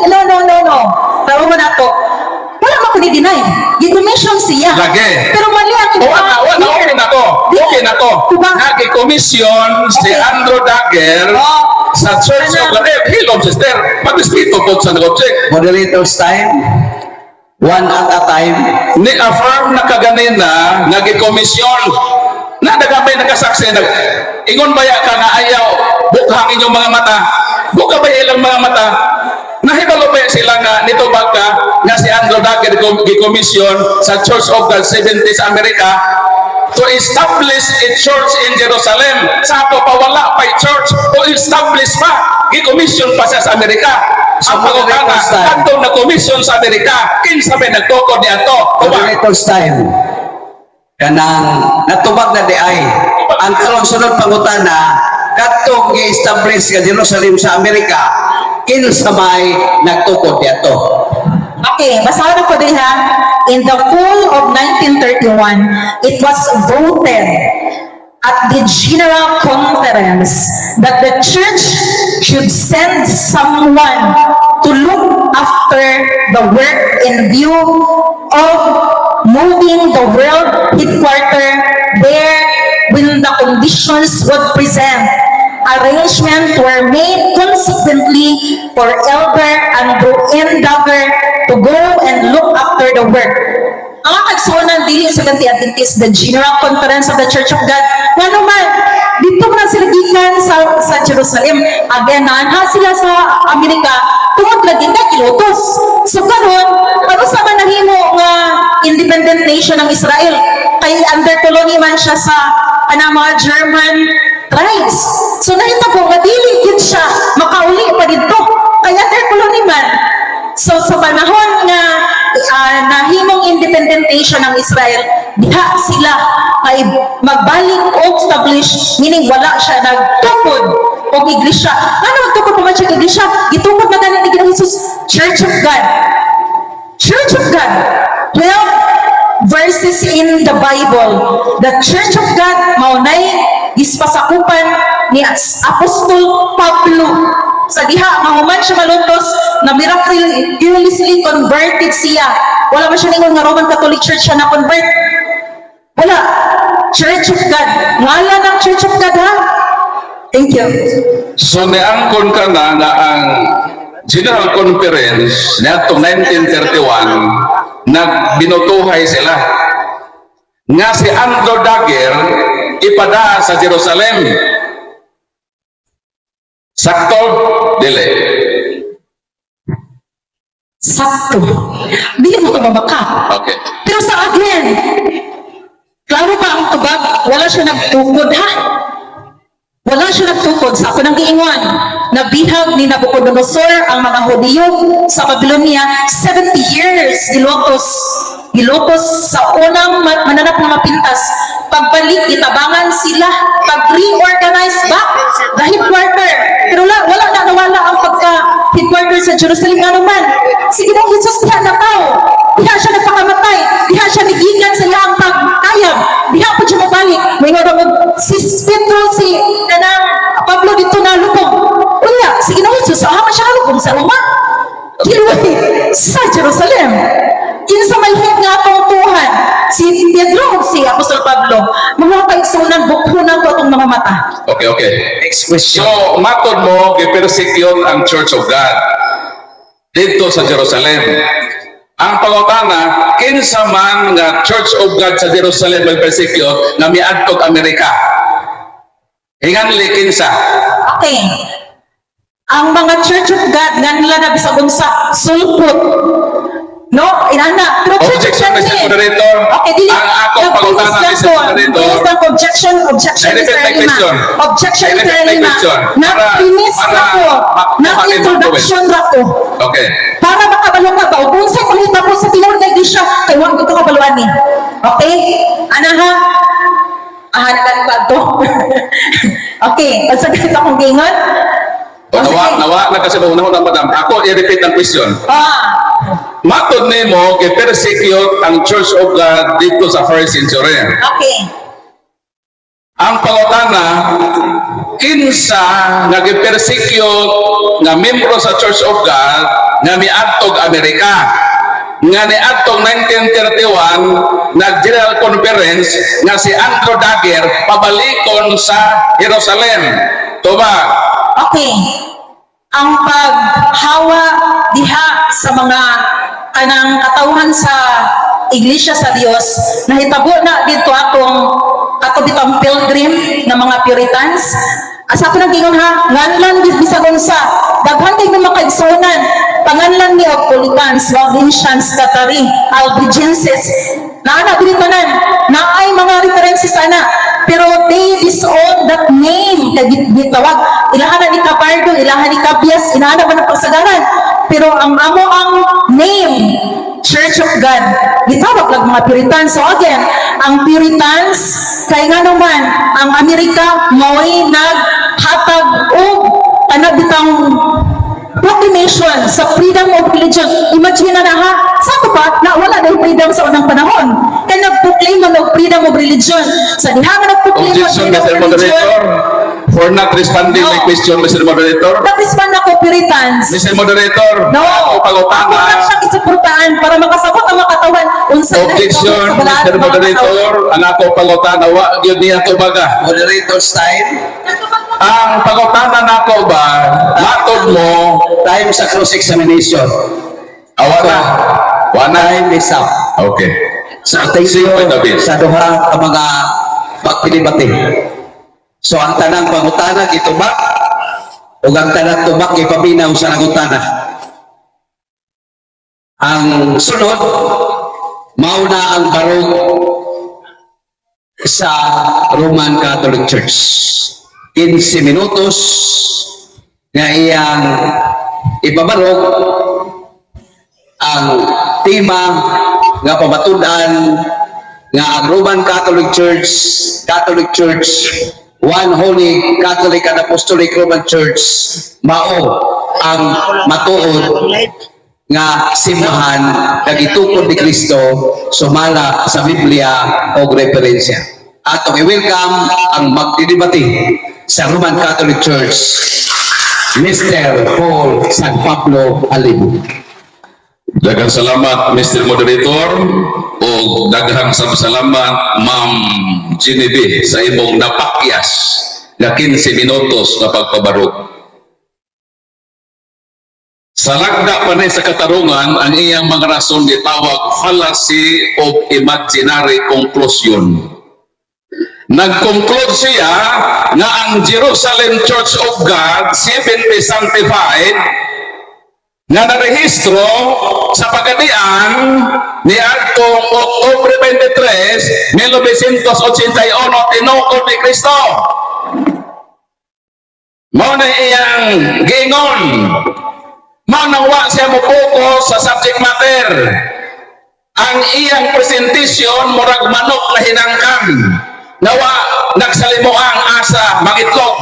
no. Tama mo na ako. Wala man ko ni-deny. Gi-commission siya. Lagi. Pero mali ang O, wala, wala, okay na ko. Okay na ko. Tubag. Nag-commission si Andrew Dagger Oh. sa Church of God. Eh, hello, sister. Pag-respeto po sa nag-object. Moderator's time, one at a time. Ni-affirm na kaganina nga gi-commission na dagamay nakasaksi nag ingon baya ka nga ayaw bukhang inyong mga mata, buka ba ilang mga mata? Nahibalo ba sila nga nitubag ka nga si Andrew Dagger gi-commission sa Church of God 70 sa Amerika to establish a church in Jerusalem? Sa ato pa wala pa'y church o establish pa, gi-commission pa siya sa Amerika. Ang pangutana, Moderator's time. kadtong na-commission sa Amerika, kinsa may nagtukod ni ato? Tubag. Moderator's time. Kanang natubag na di ay. Ang karon sunod pangutana, Katong gi-establish nga Jerusalem sa Amerika, kinsa may nagtukod diato? Okay, basahan ko din ha. In the fall of 1931, it was voted at the General Conference that the church should send someone to look after the work in view of moving the world headquarter there when the conditions would present. Arrangement were made consequently for Elder Andrew N. Dagger to go and look after the work. Ang mga kaigsuonan, dili sa Seventh Adventist, the General Conference of the Church of God, ngano man, dito man sila gikan sa Jerusalem. Again, naanha sila sa Amerika, tungod lagi nga gilutos. So karon, ano sa man nahimo nga independent nation ng Israel? Kay under colony man siya sa kanang mga German tribes. So nahitabo nga dili gyud siya makauli pa didto. Kay under colony man. So sa panahon nga nahimong independent nation ng Israel, diha sila ay magbalik o establish, meaning wala siya nagtukod og iglesia. Ano magtukod pa man siya og iglesia? Gitukod na gani ni Ginoong Jesus, Church of God. Church of God. 12 verses in the Bible. The Church of God mao nay gispasakupan ni Apostol Pablo. Sa diha mahuman siya malutos na miraculously converted siya. Wala man siya ningon nga Roman Catholic Church siya na convert. Wala. Church of God. Ngalan ng Church of God, ha? Thank you. So niangkon ka na nga ang General Conference niadtong 1931, nagbinutuhay sila nga si Andrew Dagger ipada sa Jerusalem. Sakto? Dili? Sakto. Dili mo ka mabaka. Okay. Pero sa again, klaro ba ang tubag? Wala siya nagtukod, ha? Wala siya nagtukod sa ako ng giingon. Nabihag ni Nabucodonosor ang mga Hudiyo sa Babylonia 70 years gilutos. Gilutos sa unang mananap ng mapintas. Pagbalik, itabangan sila. Pag reorganize back the headquarter. Pero wala, wala na nawala ang pagka headquarter sa Jerusalem nga naman. Si Ginoong Jesus diha na tao. Diha siya nagpakamatay. Diha siya nigikan sa iyang pagkayab. Diha po siya mabalik. May nga mo si Pedro, si kanang Pablo dito na lubong. Unya, si Ginoong Jesus, aha man siya nalubong sa Roma? Kilway sa Jerusalem. Kinsa may head nga atong tuhan? Si Pedro o si Apostol Pablo? Mga kaigsuonan, bukhunan ko atong mga mata. Okay. Next question. So, matod mo, gipersecute ang Church of God dito sa Jerusalem. Ang pangutana, kinsa man nga Church of God sa Jerusalem may persecute nga miadtog Amerika? Hinganli kinsa? Okay. Ang mga Church of God nga nila na bisag unsa sulpot. No, inana. Pero Church of Objection, God Mr. ni. Moderator. Okay, dili. Ang akong Nag-finish pangutana, lang Mr. ko. Moderator. Finish lang ko. Objection, objection, I repeat Mr. my Lima. question. Objection, I Mr. repeat my Lima. question. Nag-finish Para na ko. makuha Nag-introduction ra ko. Okay. Para makabalo ka ba? Kung sa pangitabo sa tinuod nga iglesia, kay wa gid ko kabaluan ni. Okay? Ana ha? Ah, nagkalipad to. Okay, unsa ganito akong giingon? O, nawa, nawa na kasi maunahon ang madam. Ako, i-repeat ang question. Matod nimo, gipersecute ang Church of God dito sa first century. Okay. Ang pangutana, kinsa nga gipersecute nga membro sa Church of God nga miadtog Amerika? Nga niadtong 1931 nag-General Conference nga si Andrew Dagger pabalikon sa Jerusalem. Tubag. Okay. Ang paghawa diha sa mga kanang katawhan sa Iglesia sa Dios nahitabo na dito atong ato bitong pilgrim nga mga Puritans. Asa ko nang gingon ha, nganlan bisag unsa, daghan kay mga kaigsuonan, panganlan ni og Puritans, Waldensians, Cathari, Albigenses, naa na diri tanan, naay mga references ana, pero they disown that name kay gitawag ilahan na ni Cabardo, ilahan ni Cabias, inahan na ba ng pagsagaran, pero ang amo ang name Church of God, gitawag lang mga Puritans. So again, ang Puritans, kay nga naman ang Amerika mo'y naghatag bitang proclamation sa freedom of religion. Imagine na na ha, sa ato pa, na wala na yung freedom sa unang panahon. Kaya nag-proclaim na og freedom of religion. Sa diha nga nag-proclaim og Objection, freedom Mr. of religion, Moderator, for not responding No. my question, Mr. Moderator. nag-respond ako, Puritans. Mr. Moderator, No, ako ako pangutana. lang siyang isuportahan para makasabot ang mga katawan unsa na Objection, sa balaan Mr. ng mga Moderator, ang ako pangutana, wa gyud niya tubaga. Moderator's time. Ang pangutana nako ba, matod mo, Time sa cross-examination. awa na. Wa na. Time is up. Okay. So thank you Sige, David. sa duha ka mga pagpilibati. So ang tanang pangutana gitubak ug ang tanang tubak gipaminaw sa nangutana. Ang sunod, mao na ang barog sa Roman Catholic Church. 15 minutos nga iyang ipabarog ang tema nga pamatud-an nga ang Roman Catholic Church, One Holy Catholic and Apostolic Roman Church, mao ang matuod nga simbahan nga gitukod ni Kristo sumala sa Biblia o referensya. Atong i-welcome ang magdidebate sa Roman Catholic Church, Mr. Paul San Pablo Alibu. Daghang salamat, Mr. Moderator, o daghang sab salamat, Ma'am Genevieve, sa imong napakyas nga 15 minutos na pagpabarog. Sa lagda pa ni sa katarungan, ang iyang mga rason gitawag fallacy of imaginary conclusion. Nag-conclude siya nga ang Jerusalem Church of God, Seventh Sanctified, nga narehistro sa pagadian ni adtong Oktubre 23, 1981, tinukod ni Kristo. Mao na iyang giingon. Mao nang wa siya mo focus sa subject matter. Ang iyang presentation murag manok na hinangkan. Nawa nagsalimuang asa mangitlog.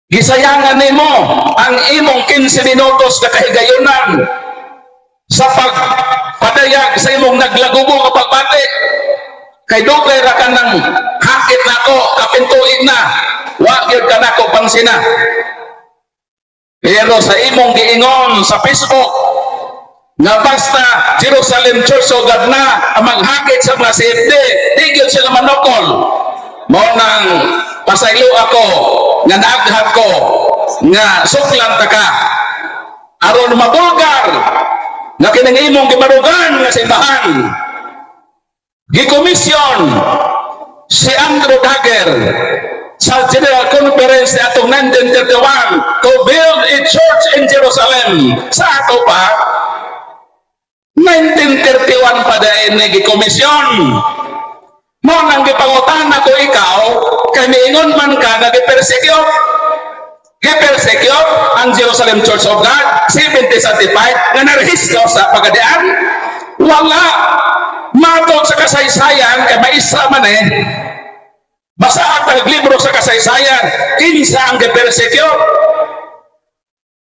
Gisayangan nimo ang imong 15 minutos na kahigayunan sa pagpadayag sa imong naglagubo nga pagbati. Kay dugay ra ka ng hakit nako kapin tuig na. Wa gyud ka nako pansina. Pero sa imong giingon sa Facebook nga basta Jerusalem Church of God na ang maghakit sa mga CFD, di gyud sila manukol. Mao nang pasaylo ako nga naaghat ko nga suklan ta ka aron mabulgar nga kining imong gibarugan nga simbahan, gikomisyon si Andrew Dagger sa General Conference ni atong 1931 to build a church in Jerusalem. Sa ato pa, 1931 pa dahil ni gikomisyon. Mao nang gipangutana ko ikaw, kay miingon man ka nga gipersecute. Gipersecute ang Jerusalem Church of God, 7075, nga narehistro sa pagadian? Wala. Matod sa kasaysayan, kay maistra man eh, basa ang libro sa kasaysayan, kinsa ang gipersecute?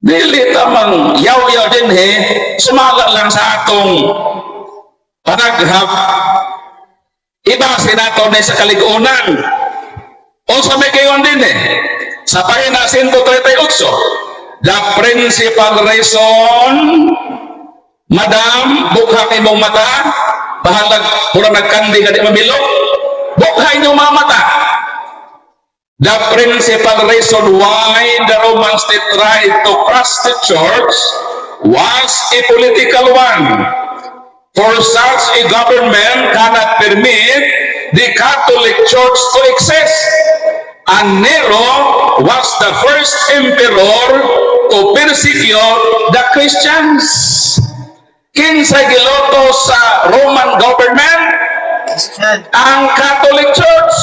Dili tamang yaw-yaw din he, sumala lang sa atong panaghap. Iba sinato ni sa kaligunan. O sa may gayon din eh. Sa pahina 138, the principal reason, Madam, bukha imong mata, bahalag, pura nagkandi nga di mabilog, bukha inyong mga mata. The principal reason why the Roman state tried to crush the church was a political one. For such a government cannot permit the Catholic Church to exist. And Nero was the first emperor to persecute the Christians. Kinsay giloto sa Roman government? Ang Catholic Church.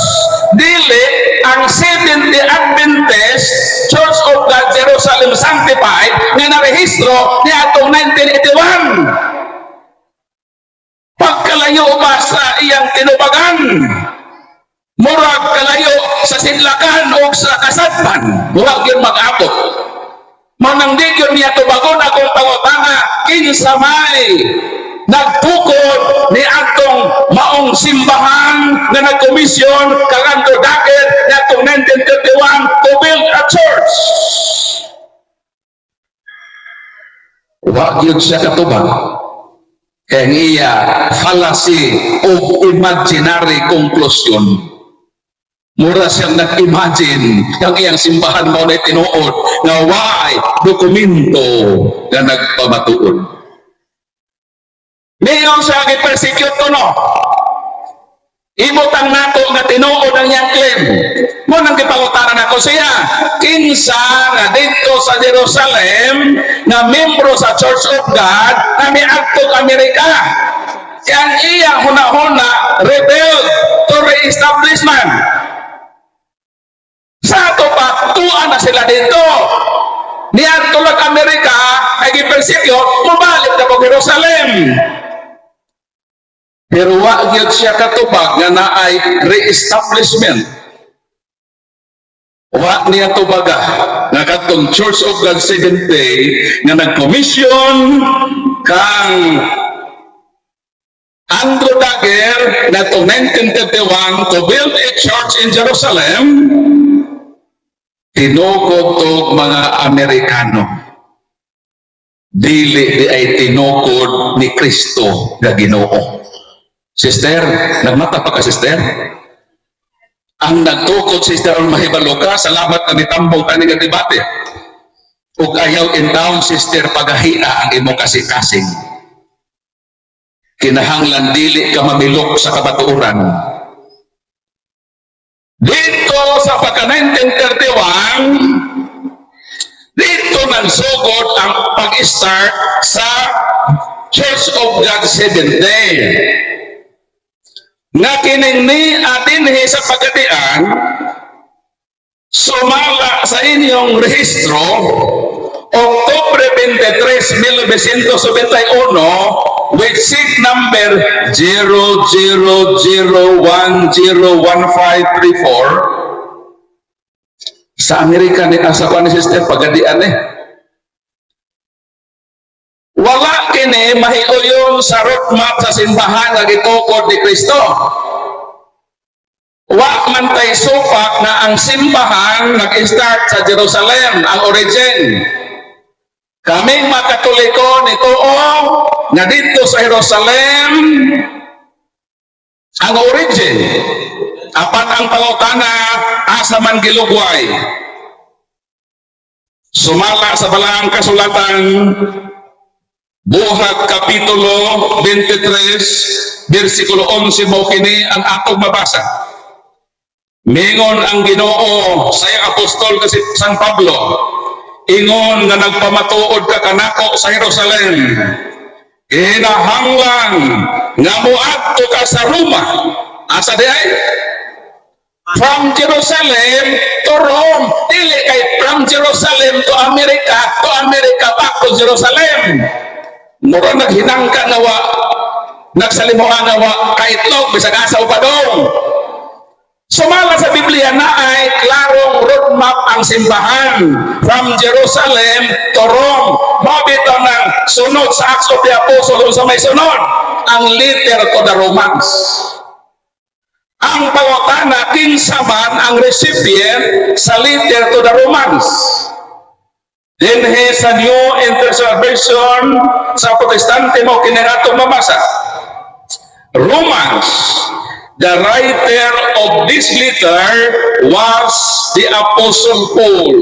Dili ang Seventh-day Adventist Church of God Jerusalem Sanctified nga narehistro ni atong 1981. Pagkalayo ba sa iyang tinubagan? Murag kalayo sa Sidlakan o sa Kasadpan, murag yun mag-abot. Manang di yun niya tubagon akong pangutana, kinsa may nagtukod ni atong maong simbahan nga nagkomisyon kang Andrew Dockett niadtong 1931 to build a church? Wa gyud siya katubag. Kaya ang iya fallacy of imaginary conclusion. Mura siyang nag-imagine ang iyang simbahan mao na tinuod nga way dokumento nga nagpamatuod. Niingon siya gi-persecute ko, no? Ibutang nato nga tinuod ang iyang claim. Mo nang gipangutanan ako siya, kinsa nga dito sa Jerusalem nga membro sa Church of God na miadtog Amerika? Kaya ang iyang huna-huna rebel to re-establishment. Sa ato pa, tuan na sila dito. Niadto lang Amerika, ay gipersecute, mubalik na po Jerusalem. Pero wa gyud siya katubag nga naay re-establishment. Wa niya tubaga nga kadtong Church of God Seventh Day nga nag-commission kang Andrew Dagger natong 1931 to build a church in Jerusalem, tinukod og mga Amerikano. Dili di ay tinukod ni Kristo nga Ginoo. Sister, nagmata pa ka, sister? Ang nagtukod, sister, ang mahibalo ka, salamat na nitambong tani nga debate. Ug ayaw in town, sister, pagahia ang imong kasing-kasing. Kinahanglan dili ka mamilok sa kabatuoran. Dito sa pagka 1931, dito nagsugod ang pag-start sa Church of God Seventh Day. Nga kining ni dinhi sa Pagadian, sumala sa inyong rehistro, Oktubre 23, 1971, with seat number 000101534 sa Amerika ni asa pa ni, sister, Pagadian eh. Wala kini mahiuyon sa roadmap sa simbahan nga gitukod ni Kristo. Wa man tay supak na ang simbahan nag-start sa Jerusalem, ang origin. Kaming mga Katoliko nituo nga dito sa Jerusalem ang origin. Apan ang pangutana, asa man gilugway? Sumala sa Balaang Kasulatan, Buhat Kapitulo 23, versikulo 11, mo kini ang atong mabasa. Mingon ang Ginoo sa iyang apostol kasi San Pablo, "Ingon nga nagpamatuod ka kanako sa Jerusalem, kinahanglan nga moadto ka sa Roma." Asa di ay? From Jerusalem to Rome. Dili kay from Jerusalem to America, to America back to Jerusalem. Mura naghinangka nga wa, nagsalimuan nga wa kaitlog, bisag asa o padong. Sumala sa Biblia na ay klarong roadmap ang simbahan from Jerusalem to Rome. Mao bitaw ng sunod sa Acts of the Apostles, sa may sunod, ang letter to the Romans. Ang pangutana, kinsa man ang recipient sa letter to the Romans? Dinhi sa New International Version sa Protestante mo kini atong mabasa. Romans, the writer of this letter was the Apostle Paul.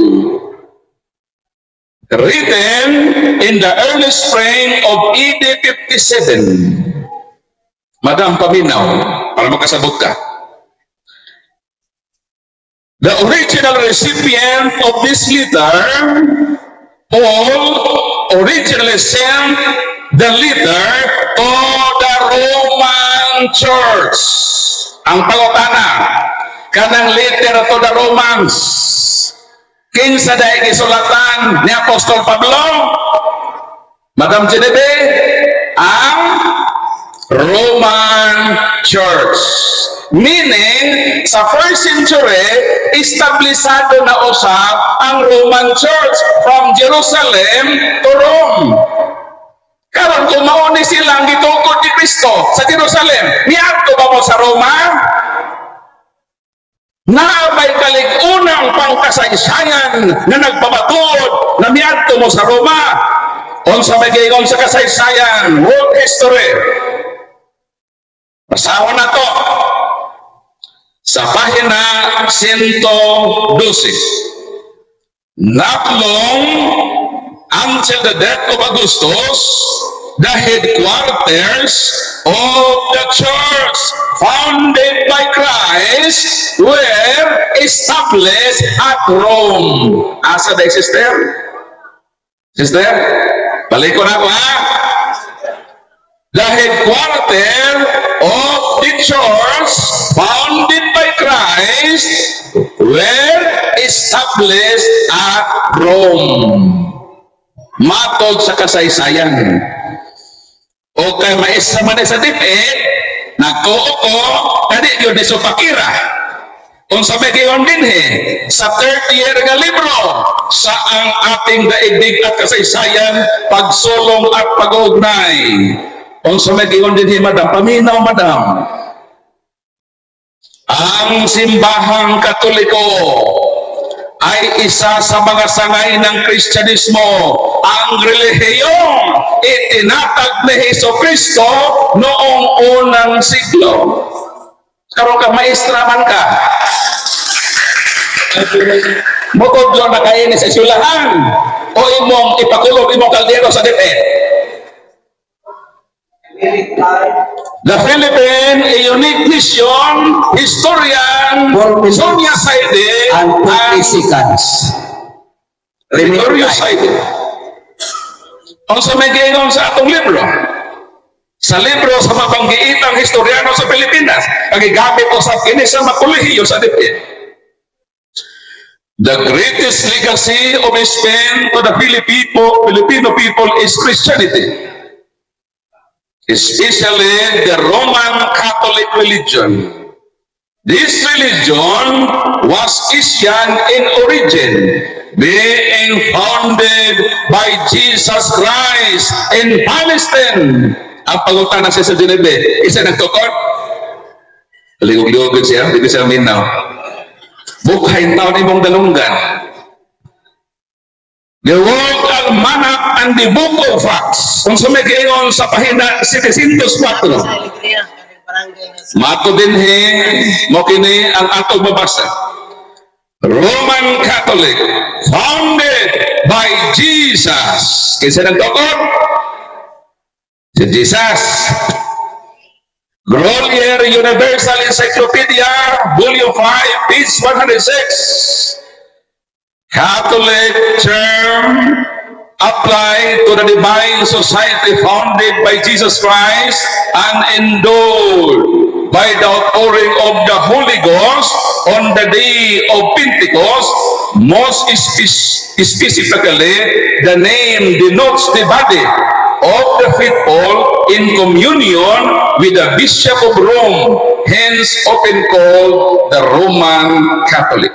Written in the early spring of AD 57. Madam, paminaw, para makasabot ka. The original recipient of this letter, Paul originally sent the letter to the Roman Church. Ang pangutana, kanang letter to the Romans, kinsa dahil gisulatan ni Apostol Pablo? Madam Genevieve, ang Roman Church. Meaning, sa first century, establisado na usab ang Roman Church from Jerusalem to Rome. Karon kung mao ni silang gitukod ni Kristo sa Jerusalem, niadto ba mo sa Roma? Naa bay kalig-unang pangkasaysayan na nagpamatuod na miadto mo sa Roma? Unsa may giingon sa kasaysayan, world history? Basahon na to. Sa pahina 112. Not long until the death of Augustus, the headquarters of the church founded by Christ were established at Rome. Asa da, sister? Sister, balik ko na ako, ha? The headquarter of the church founded by Christ were established at Rome. Matod sa kasaysayan. O kay maestra man sa DepEd, nagtuo ko, kadi yun ni Supakira. Unsa may giingon dinhi sa third year nga libro sa Ang Ating Daigdig at Kasaysayan, Pagsulong at Pag-ugnay. Unsa may giingon dinhi, madam? Paminaw, madam. Ang Simbahang Katoliko ay isa sa mga sangay ng Kristyanismo, ang relihiyong itinatag ni Heso Kristo noong unang siglo. Karon ka maestra man ka. Mutudlo na kayo sa eskwelahan o imong ipakulog imong kaldero sa DepEd. The Philippine, a Unique Nation, historian 4 minutes Sonia Saide and 20 seconds. Gregorio Saide. Unsa may giingon sa atong libro? Sa libro sa mabanggiitang historiano sa Pilipinas, ang gigamit usab kini sa mga kolehiyo sa DepEd. The greatest legacy of Spain to the Filipino people is Christianity, especially the Roman Catholic religion. This religion was Asian in origin, being founded by Jesus Christ in Palestine. Ang pangutana siya sa Geneve, isa nagtukod? Ligog-ligog siya, hindi siya minaw. Bukhain taon imong dalunggan. The World Almanac and the Book of Facts. Kung sa may giingon sa pahina 704. Mato dinhi mo kini ang atong mabasa. Roman Catholic founded by Jesus. Kinsa nagtukod? Si Jesus. Grolier Universal Encyclopedia, Volume 5, page 106. Catholic term applied to the divine society founded by Jesus Christ and endowed by the outpouring of the Holy Ghost on the day of Pentecost. Most specifically, the name denotes the body of the faithful in communion with the Bishop of Rome, hence often called the Roman Catholic.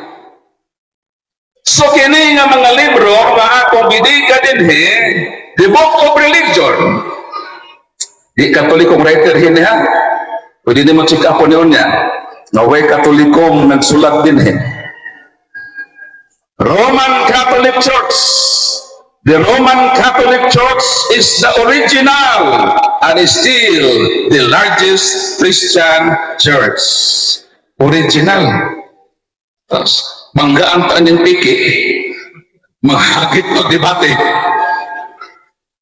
So kini nga mga libro nga akong gidika dinhi, The Book of Religion. Di Katolikong writer hini, ha. Pwede nimo check up niyo niya. Naway Katolikong nagsulat dinhi. Roman Catholic Church. The Roman Catholic Church is the original and is still the largest Christian church. Original. Tapos, banggaan ta niyang piki, maghagit magdebate.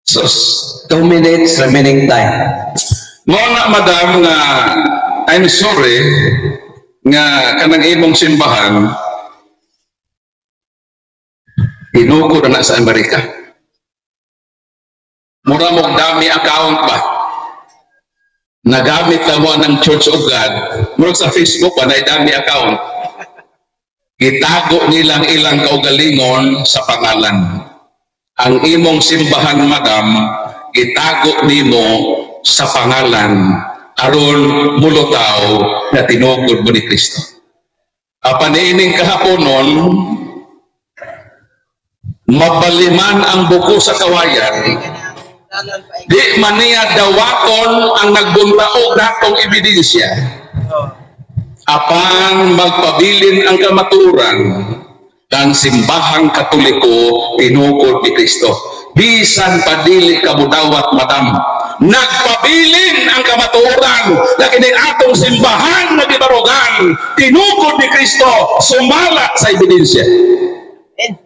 Sus, 2 minutes remaining time. Mo na, madam, nga I'm sorry nga kanang imong simbahan hinuko na na sa Amerika. Mura mong dummy account ba? Nagamit na mo ng Church of God. Murag sa Facebook ba, na dummy account. Gitago nilang ilang kaugalingon sa pangalan. Ang imong simbahan, madam, itago nimo sa pangalan. aron mulutaw na tinukod mo ni Kristo. Apan niining kahaponon, mabaliman ang buko sa kawayan, di man niya dawaton ang nagbuntaog natong ebidensya. Apan magpabilin ang kamaturan ng Simbahang Katoliko tinukod ni Kristo. Bisan padili ka mudawat, madam. Nagpabilin ang kamatuoran na kining atong simbahan na gibarugan tinukod ni Kristo sumala sa ebidensya. Amen.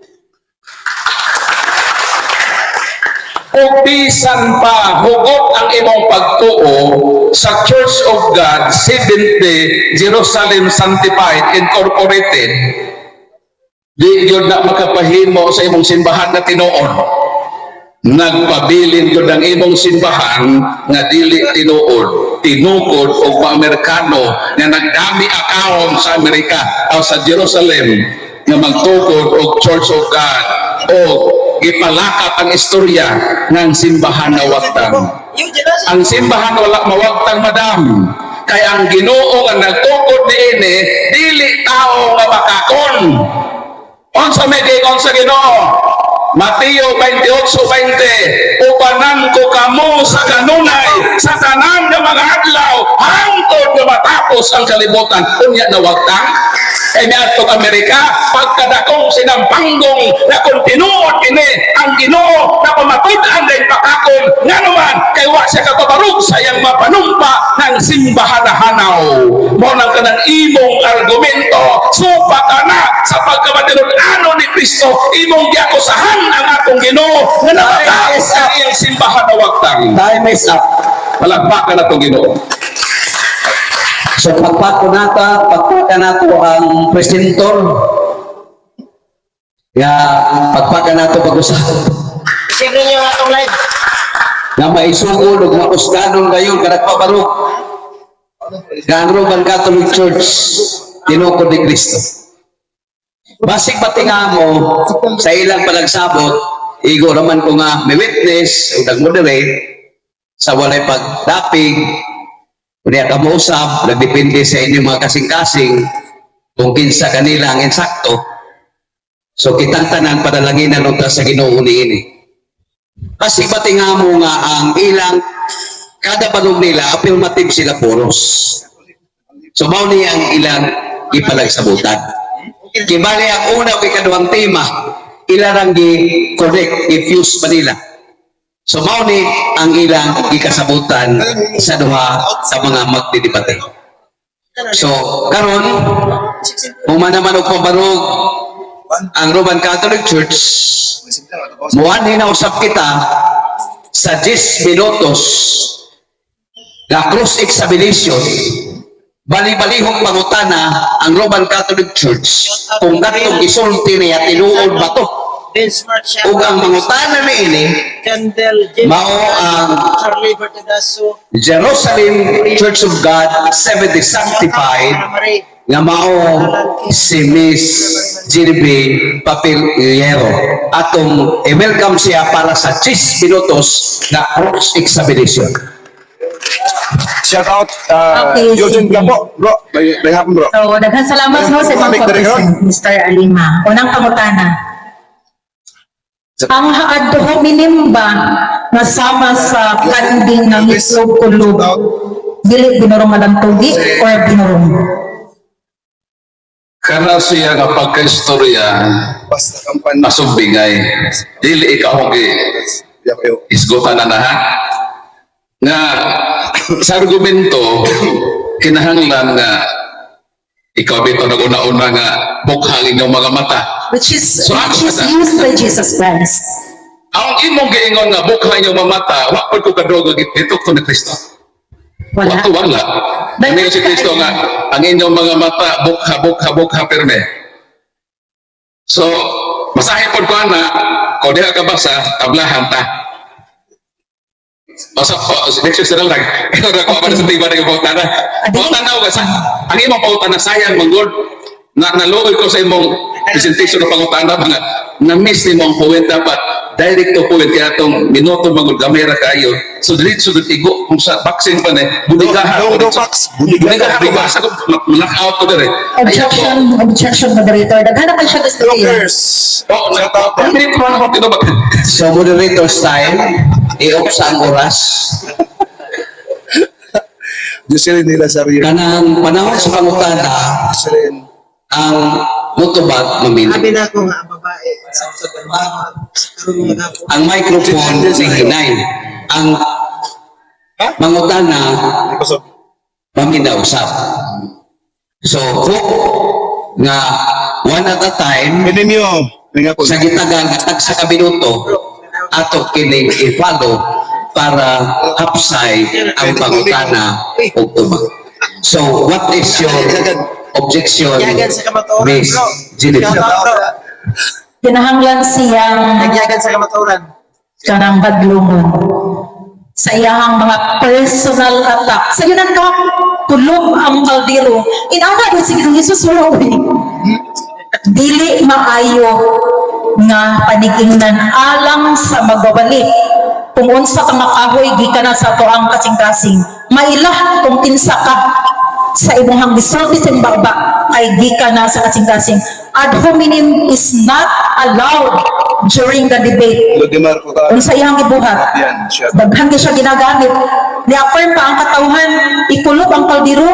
O bisan pa hugot ang imong pagtuo sa Church of God Seventh-day Jerusalem Sanctified Incorporated, di gyud na makapahimo sa imong simbahan na tinuod. Nagpabilin gyud ang imong simbahan nga dili tinuod, tinukod og mga Amerikano nga nagdami account sa Amerika o sa Jerusalem nga magtukod og Church of God o gipalakat ang istorya ng simbahan na wagtang. Yung jealous. Ang simbahan wala mawagtang, madam. Kay ang Ginoo nga nagtukod niini dili tao nga makakon. Unsa may giingon sa Ginoo? Mateo 28:20, "Ubanan ko kamo sa kanunay sa tanan nga mga adlaw hangtod nga matapos ang kalibutan." Unya nawagtang? Kay miadtong Amerika, pagkadakong sinampanggong na kung tinuod kini ang Ginoo na pamatud-an dahil pakakon, nganuman kay wa siya kapabarog sa iyang mapanumpa ng simbahan na hanaw. Mao nang kanang imong argumento, supa ka na sa pagkamatinud-ano ni Kristo, imong giakusahan ang atong Ginoo nga nakakaos ang iyang simbahan na wagtang. Time is up. Palakpakan atong Ginoo. So pagpako nata, pagpaka nato ang presentor. Nga pagpaka nato pag-usap Share ninyo ang atong live. nga maisugod ug makusganon gayon kada pabarog nga ang Roman Catholic Church tinukod ni Kristo. Basig batinga mo sa ilang panagsabot, igo naman ko nga may witness o nag-moderate sa walay pagdapig, unya ka mousab, nagdepende sa inyong mga kasing-kasing kung kinsa kanila ang insakto. So kitang tanan panalanginan unta sa Ginoo niini. Kasi batinga mo nga ang ilang kada barog nila, affirmative sila puros. So mao ni ang ilang ipalagsabutan. Kibali ang una o ikaduhang tema, ilarang gi-correct, i-fuse ba nila. So mao ni ang ilang gikasabutan sa duha sa mga magdidebate. So karon human naman og pabarog ang Roman Catholic Church, muanhi na usab kita sa 10 minutos nga cross examination, bali-balihong pangutana ang Roman Catholic Church kung katong gisulti niya tinuod ba to. Vince Smart Shout Ug ang mangutana niini Candel Jim mao ang Charlie Bertadaso. Jerusalem Church of God 70 Sanctified Marie. nga mao si Miss Genevieve Papillero. Atong i-welcome siya para sa 10 minutos na cross examination. Shout out, Okay, Eugene sige. Gapo, bro. May hapon, bro. So, daghan salamat no sa imong Balik diri, pag-present, Mr. Alima. Unang pangutana. Ang ad hominem ba nga sama sa kanding ng itlog kulob, dili binurong nga tugi or binurong? Kana siya nga pagkaistorya Basta kampanya. masumbingay. Dili ikaw ang Yeah, kayo. isgutan na na ha. Nga sa argumento kinahanglan nga ikaw bito nag-una-una nga bukhang inyong mga mata. Which is, So, which ako is na. used by Jesus Christ. Ang imong giingon nga bukhang inyong mga mata, wa pud ko kadugog dito ni Kristo. Wala. Wa to wala. Ano si Kristo nga ang inyong mga mata bukha, bukha, bukha pirme. So, basahin pod ko ana, kung diha ka basa, tablahan ta. Basa, oh, next week na lang. Ikaw na ko sa tiba na yung pautana. Pautana ka sa, ang imong pautana sayang manggod. Na naluoy ko sa imong presentation ng pangutana mga na-miss ni mong point dapat. Direct to point kaya atong minuto magud gamay ra kayo. So diretso gud igo kung sa boxing pa ni budigaha. No, no, box. Budigaha. Budigaha ko ba sa knock out ko dire. Objection, objection, moderator. Daghan na kayo siya gusto niya. Jokers. Oh, Shout out. minute pa na ako tinubag. So moderator's time, i-off sa ang oras. Jocelyn de Lazario. Kanang panahon sa pangutana, Jocelyn. ang mutubag mamili. Sabi na ako nga ang babae sa sa karon nga hapon. Ang microphone ni hinay. Ang mangutana, Pasok. maminaw usab. So, hope nga one at a time, Minimyo. Nga po. sa gitagang hatag sa kabinuto, ato kining i-follow para hapsay ang pangutana ug tubag. So, what is your objection, Yagan sa kamatuoran, Miss bro. Jennifer? Shout out, bro. Kinahanglan siyang Nagyagan sa kamatuoran. kanang badlungon sa iyahang mga personal attack. Sa yunan ka, tulog ang kaldero. Inana doon si Ginoong Hesus wala oy. Dili maayo nga panigingnan alang sa magbabalik. Kung unsa ka makahoy gikan na sa tuang kasing-kasing, mailah kung kinsa ka sa imong gisulti sa imong baba kay gikan na sa kasing-kasing. Ad hominem is not allowed during the debate. Lodimar ko ta. Unsa iyang gibuhat? Yan, siya. Daghan kay siya ginagamit. Ni-affirm pa ang katawhan, ikulob ang kaldero,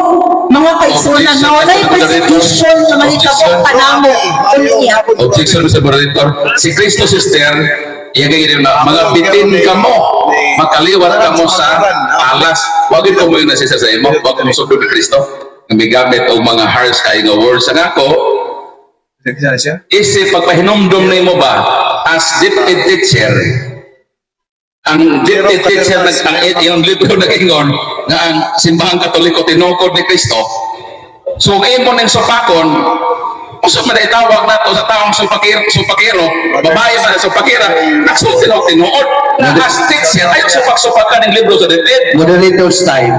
mga kaigsuonan na walay persecution na mahitabo kanamo unya. Objection, Mr. Moderator. Si Kristo, sister, iya kay na mga bitin kamo, makaliwat kamo sa alas. Wag ko mo na siya sa imo, wag mo sugod ni Kristo. Nga migamit og mga harsh kay nga words ang ako. Siya siya. Isip pagpahinumdum nimo ba as deputy teacher, ang deputy teacher nag ang iyong libro nag-ingon nga ang simbahang Katoliko tinukod ni Kristo. So ang imo ning supakon, usa man ay tawag nato sa taong supakiro, babae man ang supakira, nagsulti na og tinuod na as teacher ayo supak-supakan ng libro sa DepEd. Moderator's time.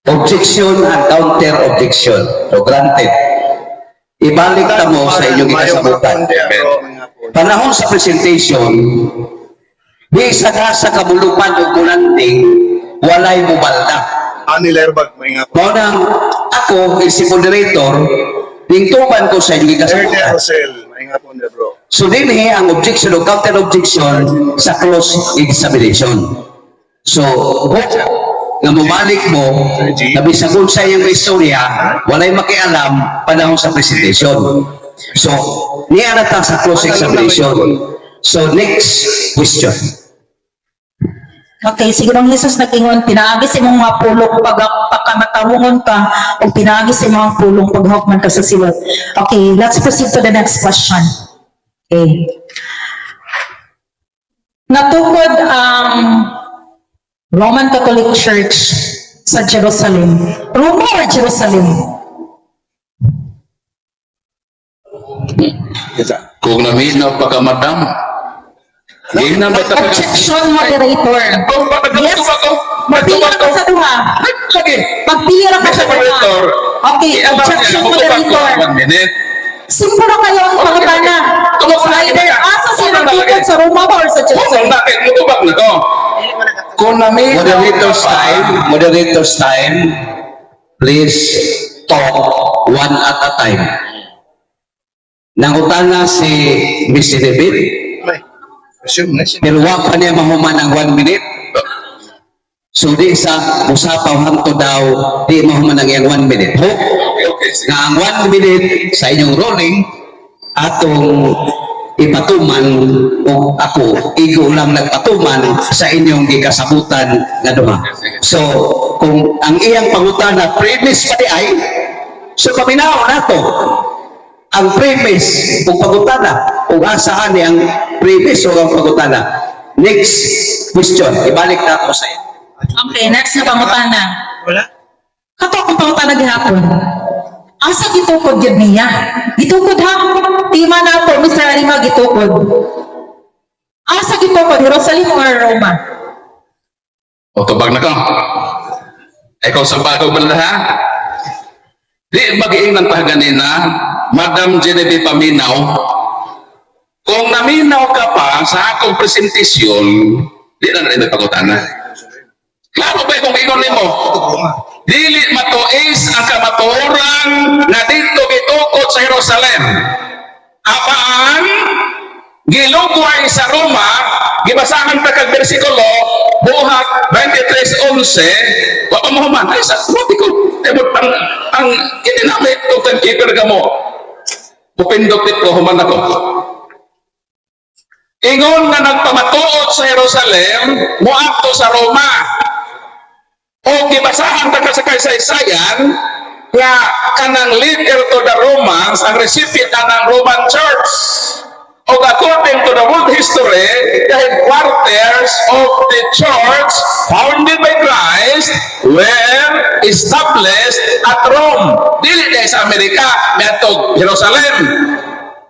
Objection and counter objection. So, granted. Ibalik ta mo sa inyong gikasabutan. Panahon sa presentation, di sa ka sa kabulupan o kunanting, walay mubalda. Ani Lerbag, may nga po. Mao nang ako, si moderator, ningtuban ko sa inyong Ernie gikasabutan. Rosel, may nga po niya bro. So dinhi ang objection o counter objection sa close examination. So, hope nga mubalik mo, na bisag sa iyong istorya, walay makialam panahon sa presentation. So, niya na ta sa close examination. So, next question. Okay, si Ginoong Hesus nag-ingon, pinaagi sa imong mga pulong pag pagkamatawongon ka o pinaagi sa imong pulong paghukman ka sa silot. Okay, let's proceed to the next question. Okay. Natukod ang Roman Catholic Church sa Jerusalem. Roma or Jerusalem? Kung naminaw pa ka, madam, ginan ba ta ka? Objection, moderator. Yes. Pagpili ka sa duha. Lagi. Pagpili ra ka sa Mr. duha. Moderator. Okay, objection, moderator. One minute. Simple na kayo ang pangutana. Tumawag It's na either kita. asa sila Tumawag na nagtukod kita. sa Roma ba or sa Kung Jerusalem? bakit mutubag na ko? Dili mo nakatulog. Kung naminaw Moderator's ka pa, time, moderator's time, please talk one at a time. Nangutana si Miss David, May. Assume na siya. pero wa pa niya mahuman ang 1 minute. So di sa musapaw hangtod daw, di mahuman ang iyang 1 minute. Hope Okay. Sige. nga ang 1 minute sa inyong rolling atong ipatuman o ako igo lang nagpatuman sa inyong gikasabutan nga duha. So kung ang iyang pangutana premise pa di ay, so paminaw nato ang premise ug pangutana ug asaan ni ang premise o ang pangutana. Next question, ibalik nato sa iyo. Okay, next na pangutana. Wala. Kato akong pangutana gihapon. Asa gitukod gyud niya? Gitukod ha? Tima na po, Mr. Arima, gitukod. Asa gitukod? Jerusalem or Roma? O, tubag na ko. Ikaw sa bago ba na ha? Di magiingnan pa ganina, Madam Genevieve Paminaw, Kung naminaw ka pa sa akong presentasyon, di na rin pangutana. Klaro ba kung ingon nimo? Dili matuis ang kamatuoran na dito gitukod sa Jerusalem. Apaan gilugway sa Roma, gibasahan pa kag bersikulo, Buhat 23:11, wa pa mo human. Ay, sa mati ko, tebot ang kini namin, kung timekeeper ka mo. Pupindot ko, human ako. Ingon nga nagpamatuod sa Jerusalem, moadto sa Roma. O gibasahan ta ka sa kasaysayan nga kanang leader to the Romans ang recipient ng Roman Church. O according to the world history, the headquarters of the church founded by Christ were established at Rome. Dili diay sa Amerika, miadtog Jerusalem.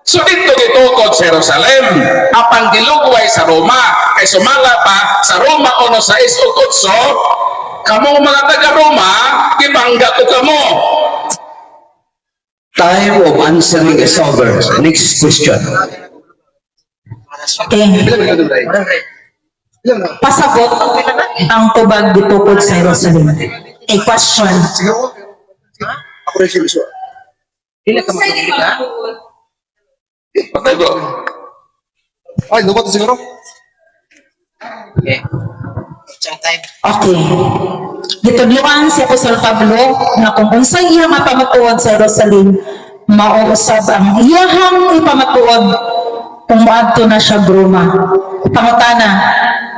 So dito gitukod sa Jerusalem, apan gilugway sa Roma, kay sumala pa sa Roma 1:6 ug 8, kamo mga taga Roma, gibangga ko kamo. Time of answering is over. Next question. Okay. Pasabot ang tubag gitukod sa Jerusalem. A question. Siguro. Ako rin siya. Dili ka makabili ka? Patay ko. Ay, lubat na siguro. Okay. Tsang time. Okay. Gitudloan si Apostol Pablo nga kung unsay iyang mapamatuod sa Jerusalem, mao usab ang iyahang ipamatuod kung moadto na siya Roma. Pangutana,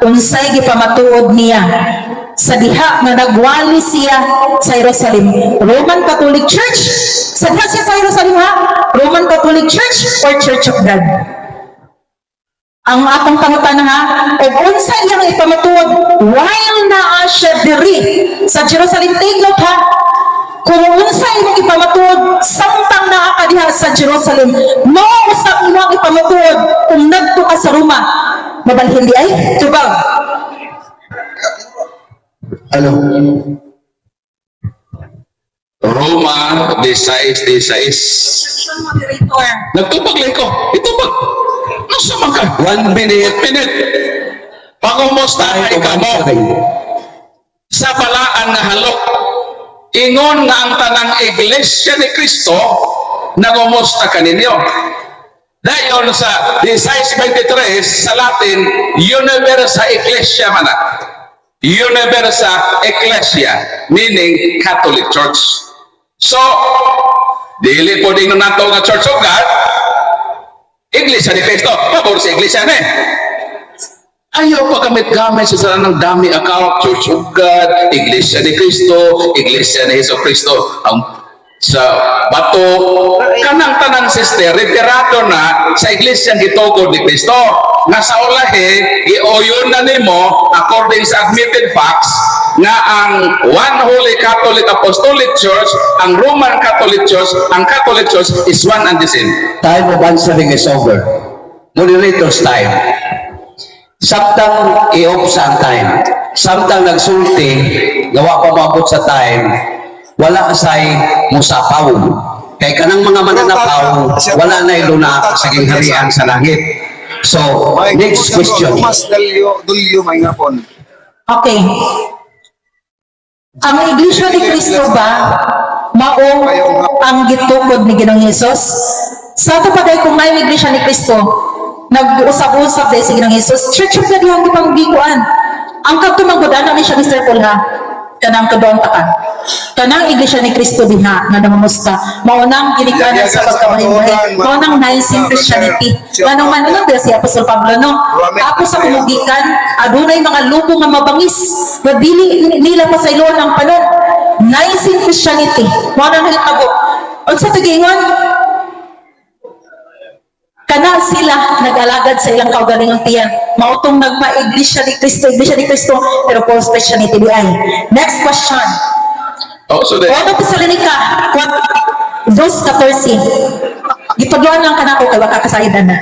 unsay gipamatuod niya sa diha nga nagwali siya sa Jerusalem? Roman Catholic Church? Sa diha siya sa Jerusalem, ha? Roman Catholic Church or Church of God? Ang akong pangutana, ha, og unsa iyang ipamatuod while naa siya diri sa Jerusalem? Take note, ha, kung unsa imong ipamatuod samtang naa ka diha sa Jerusalem, mao usab imong ipamatuod kung nagto ka sa Roma. Mabalhin diay tubag. Ano? Roma 16:16. Moderator. Nagtubag lang ko. Itubag. Nasa man ka? 1 minute. Minute. Pangumustahay Time of ka mo answering. Sa balaan nga halok. Ingon nga ang tanang iglesia ni Kristo nangumusta kaninyo. Dayon sa 16:23 sa Latin, Universa Ecclesia man na. Universa Ecclesia, meaning Catholic Church. So, dili po din nato nga Church of God, Iglesia ni Cristo, pabor sa Iglesia ni. Ayaw pa gamit-gamit sa ng dami account, Church of God, Iglesia ni Cristo, Iglesia ni Jesu Cristo, ang sa bato, kanang tanan, sister, referado na sa Iglesia gitugod ni Cristo. Nga sa ulahi, gioyon na nimo, according sa admitted facts, nga ang One Holy Catholic Apostolic Church, ang Roman Catholic Church, ang Catholic Church is one and the same. Time of answering is over. Moderator's time. Samtang i-off sa ang time. Samtang nagsulti, gawa pa maabot sa time, wala say musapaw. Kay kanang mga mananapaw, wala na iluna sa gingharian sa langit. So, next question. Tomas Dalio, Dulio, may ngapon. Okay. Ang Iglesia ni Cristo ba mao ang gitukod ni Ginoong Hesus? Sa ato pa kung may Iglesia ni Cristo, nag-usap-usap dahil si Ginoong Hesus, Church of God yung gipang-gikuan. Ang kadto man gud ana ni siya, Mr. Paul, ha. Kanang kadoon ta ka. Kanang Iglesia ni Cristo diha nga nangamusta. Mao nang ginikanan sa pagkabahin-bahin. Mao nang Nicene Christianity. Nganong man ano si Apostol Pablo, no? Tapos sa kumugikan, adunay mga lubo nga mabangis nga dili nila pasayloan ang panon. Nicene Christianity. Mao nang nahitabo. Unsa to giingon? Kana sila nag-alagad sa ilang kaugalingong tiyan. Mautong nagpa-Iglesia ni Cristo, Iglesia ni Cristo, pero false Christianity di ay. Next question. Oh, so the, 1 Thessalonica 2:14. Gitudloan lang kanako kay waka kasaidan na.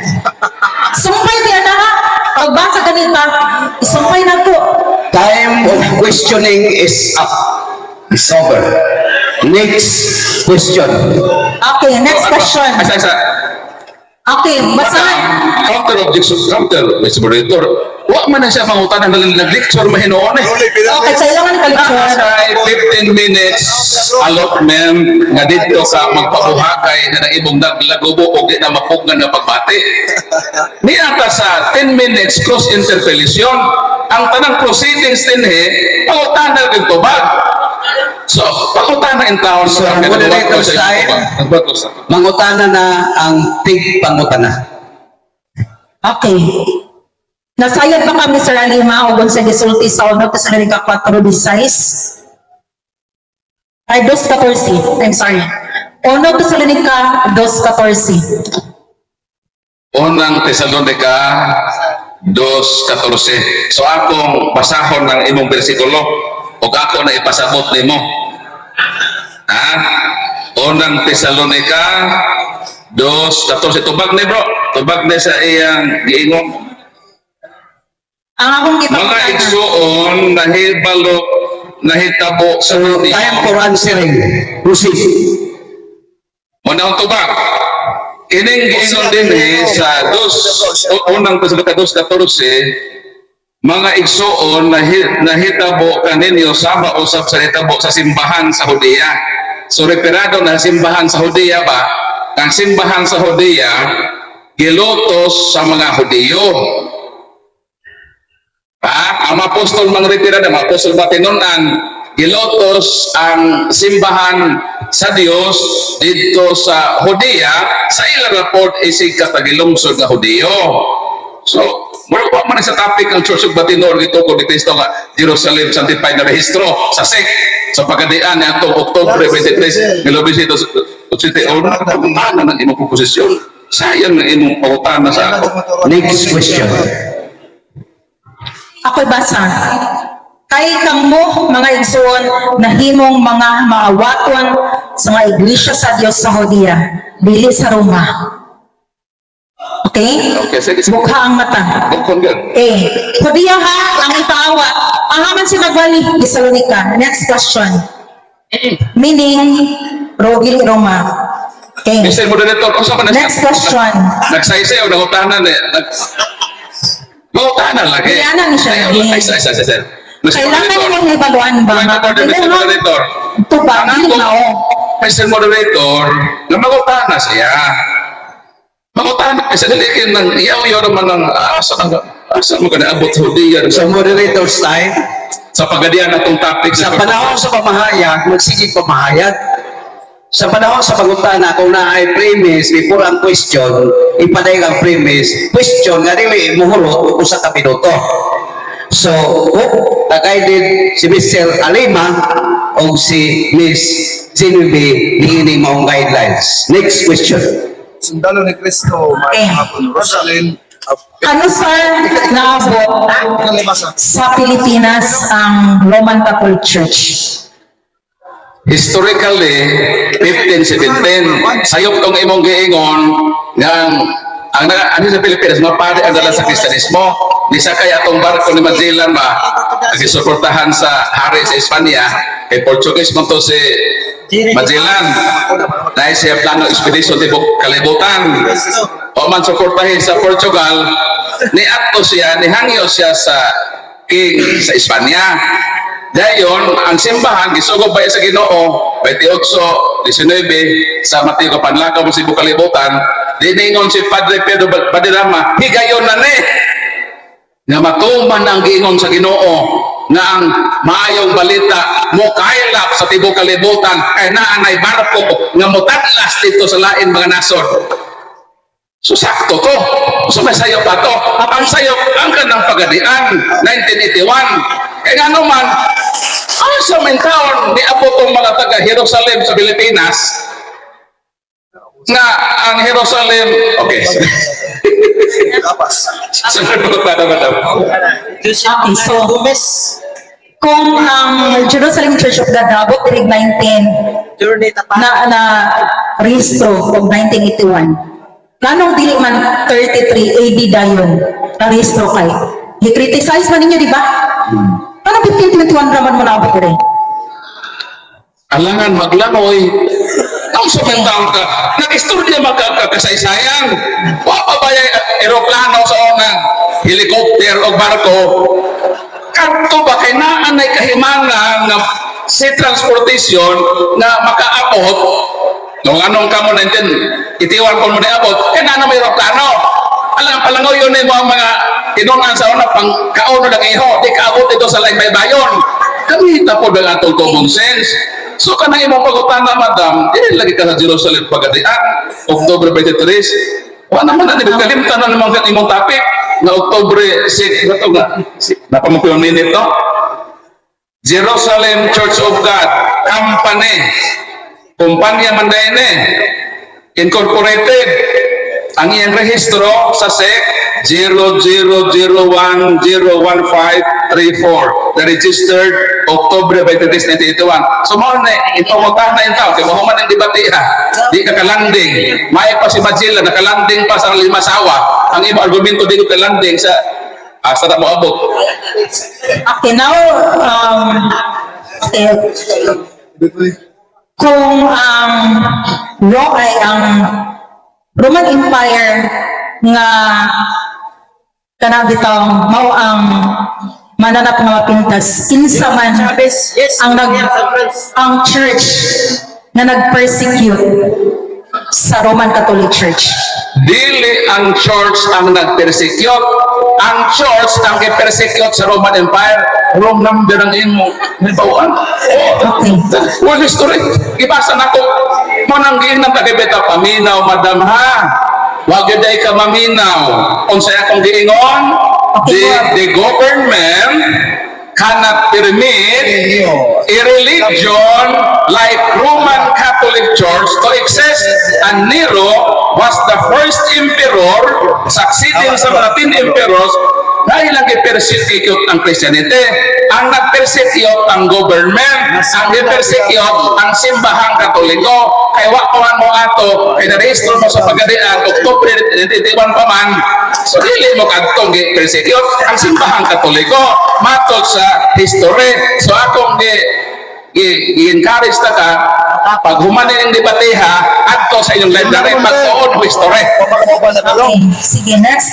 Sumpay di ana, ha. Pagbasa ganita, isumpay na ko. Time of questioning is up. Is over. Next question. Okay, next question. Isa, isa. Okay, basahan. Counter objection, counter, Mr. Moderator. Wa man na siya mangutana, nag-lecture mahinoon eh. Okay, kailangan ka lecture. Sa 15 minutes allotment nga didto ka magpabuhakay na ang imong naglagubo og di na mapugngan na pagbati. Niata sa 10 minutes cross interpellation, ang tanang proceedings dinhi pangutana kag tubag. So, pangutana in taon. So, moderator style. Mangutana na ang tig-pangutana. Okay. Nasayod ba kami, Sir Alima, o sa gisulti sa 1 Tesalonica 4:16? Ay, 2:14. I'm sorry. 1 Tesalonica 2:14. Unang Tesalonica 2:14. So akong basahon ng imong bersikulo ug ako na ipasabot nimo. Ha? Unang Tesalonica 2:14. Tubag ni, bro. Tubag ni sa iyang giingon. Ang akong Mga gipangutana. igsuon nahibalo nahitabo sa So, inyo. time for answering. Proceed. Muna ang tubag. Kining giingon din eh, sa dos, unang Tesalonica 2:14, mga igsuon nahitabo kaninyo sama usab sa nahitabo sa simbahan sa Judea. So referado na simbahan sa Judea ba? Ang simbahan sa Judea gilutos sa mga Hudiyo. Ha? Ang mga apostol mang referado, mga apostol ba tinunan, gilutos ang simbahan sa Dios didto sa Judea sa ilang report isig katagilungsod nga Hudiyo. So, mura pa man sa topic ang Church of Batinor gitukod ni Kristo nga Jerusalem Sanctified na rehistro sa SEC sa pagkadian ni atong Oktubre 23, 1981. Pangutana ng imong proposisyon. Sayang ng imong pangutana sa ako. Next question. Ako'y basa. Kay kamo, mga igsoon, nahimong mga maawaton sa mga iglesia sa Dios sa Judea, dili sa Roma. Okay? Okay, sige, sige. Bukha ang mata. Bukon gyud. Eh, Judea ha, ang ipaawa. Ahaman si Magwali, Tesalonica. Next question. Meaning, Rogil Roma. Okay. Mr. Moderator, unsa man na siya? Next question. Nagsaysay o nangutana na nag Mangutana lagi. Kaya ni siya Ay, lagi. ay, ay, ay, ay, ay. Mr. Kailangan Moderator. mong evaluan ba? Point of order, Mr. Moderator. Ito ba? Ang Dili ako, mao. Mr. Moderator, na mangutana siya. Mangutana siya. Dili kayo ng iyaw-iyaw naman ng asa ng asa mo ka naabot sa Judea. Sa moderator's time, Sa pagadian natong topic. sa panahon sa pamahayag, magsigig pamahayag. Sa panahon sa pangutana, kung naay premise before ang question, ipadayag ang premise, question nga dili muhurot og usa ka minuto. So, hope na-guided si Mr. Alima o si Miss Genevieve niini maong guidelines. Next question. Sundalo ni Kristo, Eh. hapon. Rosalind, Ano, sir, naabot sa Pilipinas ang Roman Catholic Church? Historically, 1517, sayop tong imong giingon nga ang ano sa Pilipinas, mapari ang dala sa Kristiyanismo. Ni sakay atong barko ni Magellan ba, nagisuportahan sa hari sa Espanya, kay Portuguese man to si Magellan. Dahil siya plano expedition tibok kalibutan. O man suportahin sa Portugal, ni atto siya, ni hangyo siya sa king sa Espanya. Dayon, ang simbahan, gisugob ba sa Ginoo, 28:19, sa Mateo Kapanlakaw mo Cebu kalibutan, diningon si Padre Pedro Badirama, higayon na ni, nga matuman ang giingon sa Ginoo nga ang maayong balita mo kaylap sa tibok kalibutan kay naa nay barko nga motadlas dito sa lain mga nasod. So sakto to. So may sayop pa to. Ang sayop ang kanang pagadian 1981. Kaya nga naman, asa man taon ni abot ang mga taga Jerusalem sa Pilipinas nga ang Jerusalem, okay. Kapas. Sunod pa naman. Okay, so Gomez, kung ang Jerusalem Church of God naabot diri 19 journey tapat. na na rehistro og 1981. Nganong dili man 33 AD dayon na rehistro kay? Gi-criticize man ninyo, di ba? Ano 1521 raman mo naabot diri? Alangan maglangoy. Ang sumentaw ka, nag-istorya man ka kasaysayan. Wa pa ba yung eroplano sa una, helicopter o barko? Kadto ba kay naa nay kahimanga nga sea transportation na makaabot nung anong kamo 1981 ko mo abot kay naa na may eroplano. Alam palangaw yun mo ang mga tinunan sa una pang kauno ng iho di kaabot ito sa laing baybayon. Gamita po ang atong common sense. So kanang imong pagutana, madam, dili lagi ka sa Jerusalem pagadian October 23. Wa naman na di kalimtan na naman kan imong topic na October 6 na to nga. Napa mo ko yung minute, no? Jerusalem Church of God Company. Kumpanya man dayon eh. Incorporated. Ang iyang rehistro sa SEC 000101534. The registered October 23, 1981. So mao na ipamutahan na yung tao. Kaya mahuman ang debate ha. Di ka kalanding. May pa si Majilla, nakalanding pa sa Limasawa. Ang imo argumento di ko kalanding sa asa na mo abot. Okay, now, okay, kung ang ay ang Roman Empire nga kana bitaw mao ang mananap nga mapintas, kinsa man Chavez, yes. ang nag San Franz. Ang church na nag-persecute sa Roman Catholic Church? Dili ang church ang nag-persecute. Ang church ang gi-persecute sa Roman Empire. Wrong number ang imo. Nibawaan. Oh, well, history. Ibasa na ko. Mo nang giingnan ta paminaw, madam ha. Wag gyud ay ka maminaw. Unsay akong giingon? Okay, The government cannot permit a religion like Roman Catholic Church to exist, and Nero was the first emperor succeeding sa mga 10 emperors na ilang gi-persecute ang Christianity. Ang nag-persecute ang government, ang gi-persecute ang Simbahang Katoliko. Kay wa pa man mo ato, kay narehistro mo sa pagadian October 21 pa man. So dili mo kadtong gi-persecute ang Simbahang Katoliko matod sa history. So akong gi i-encourage ta ka pag human ning debateha adto sa inyong library pagtuon history. Okay, sige, next.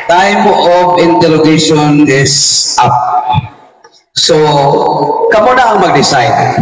Time of interrogation is up. So, kamo na ang mag-decide.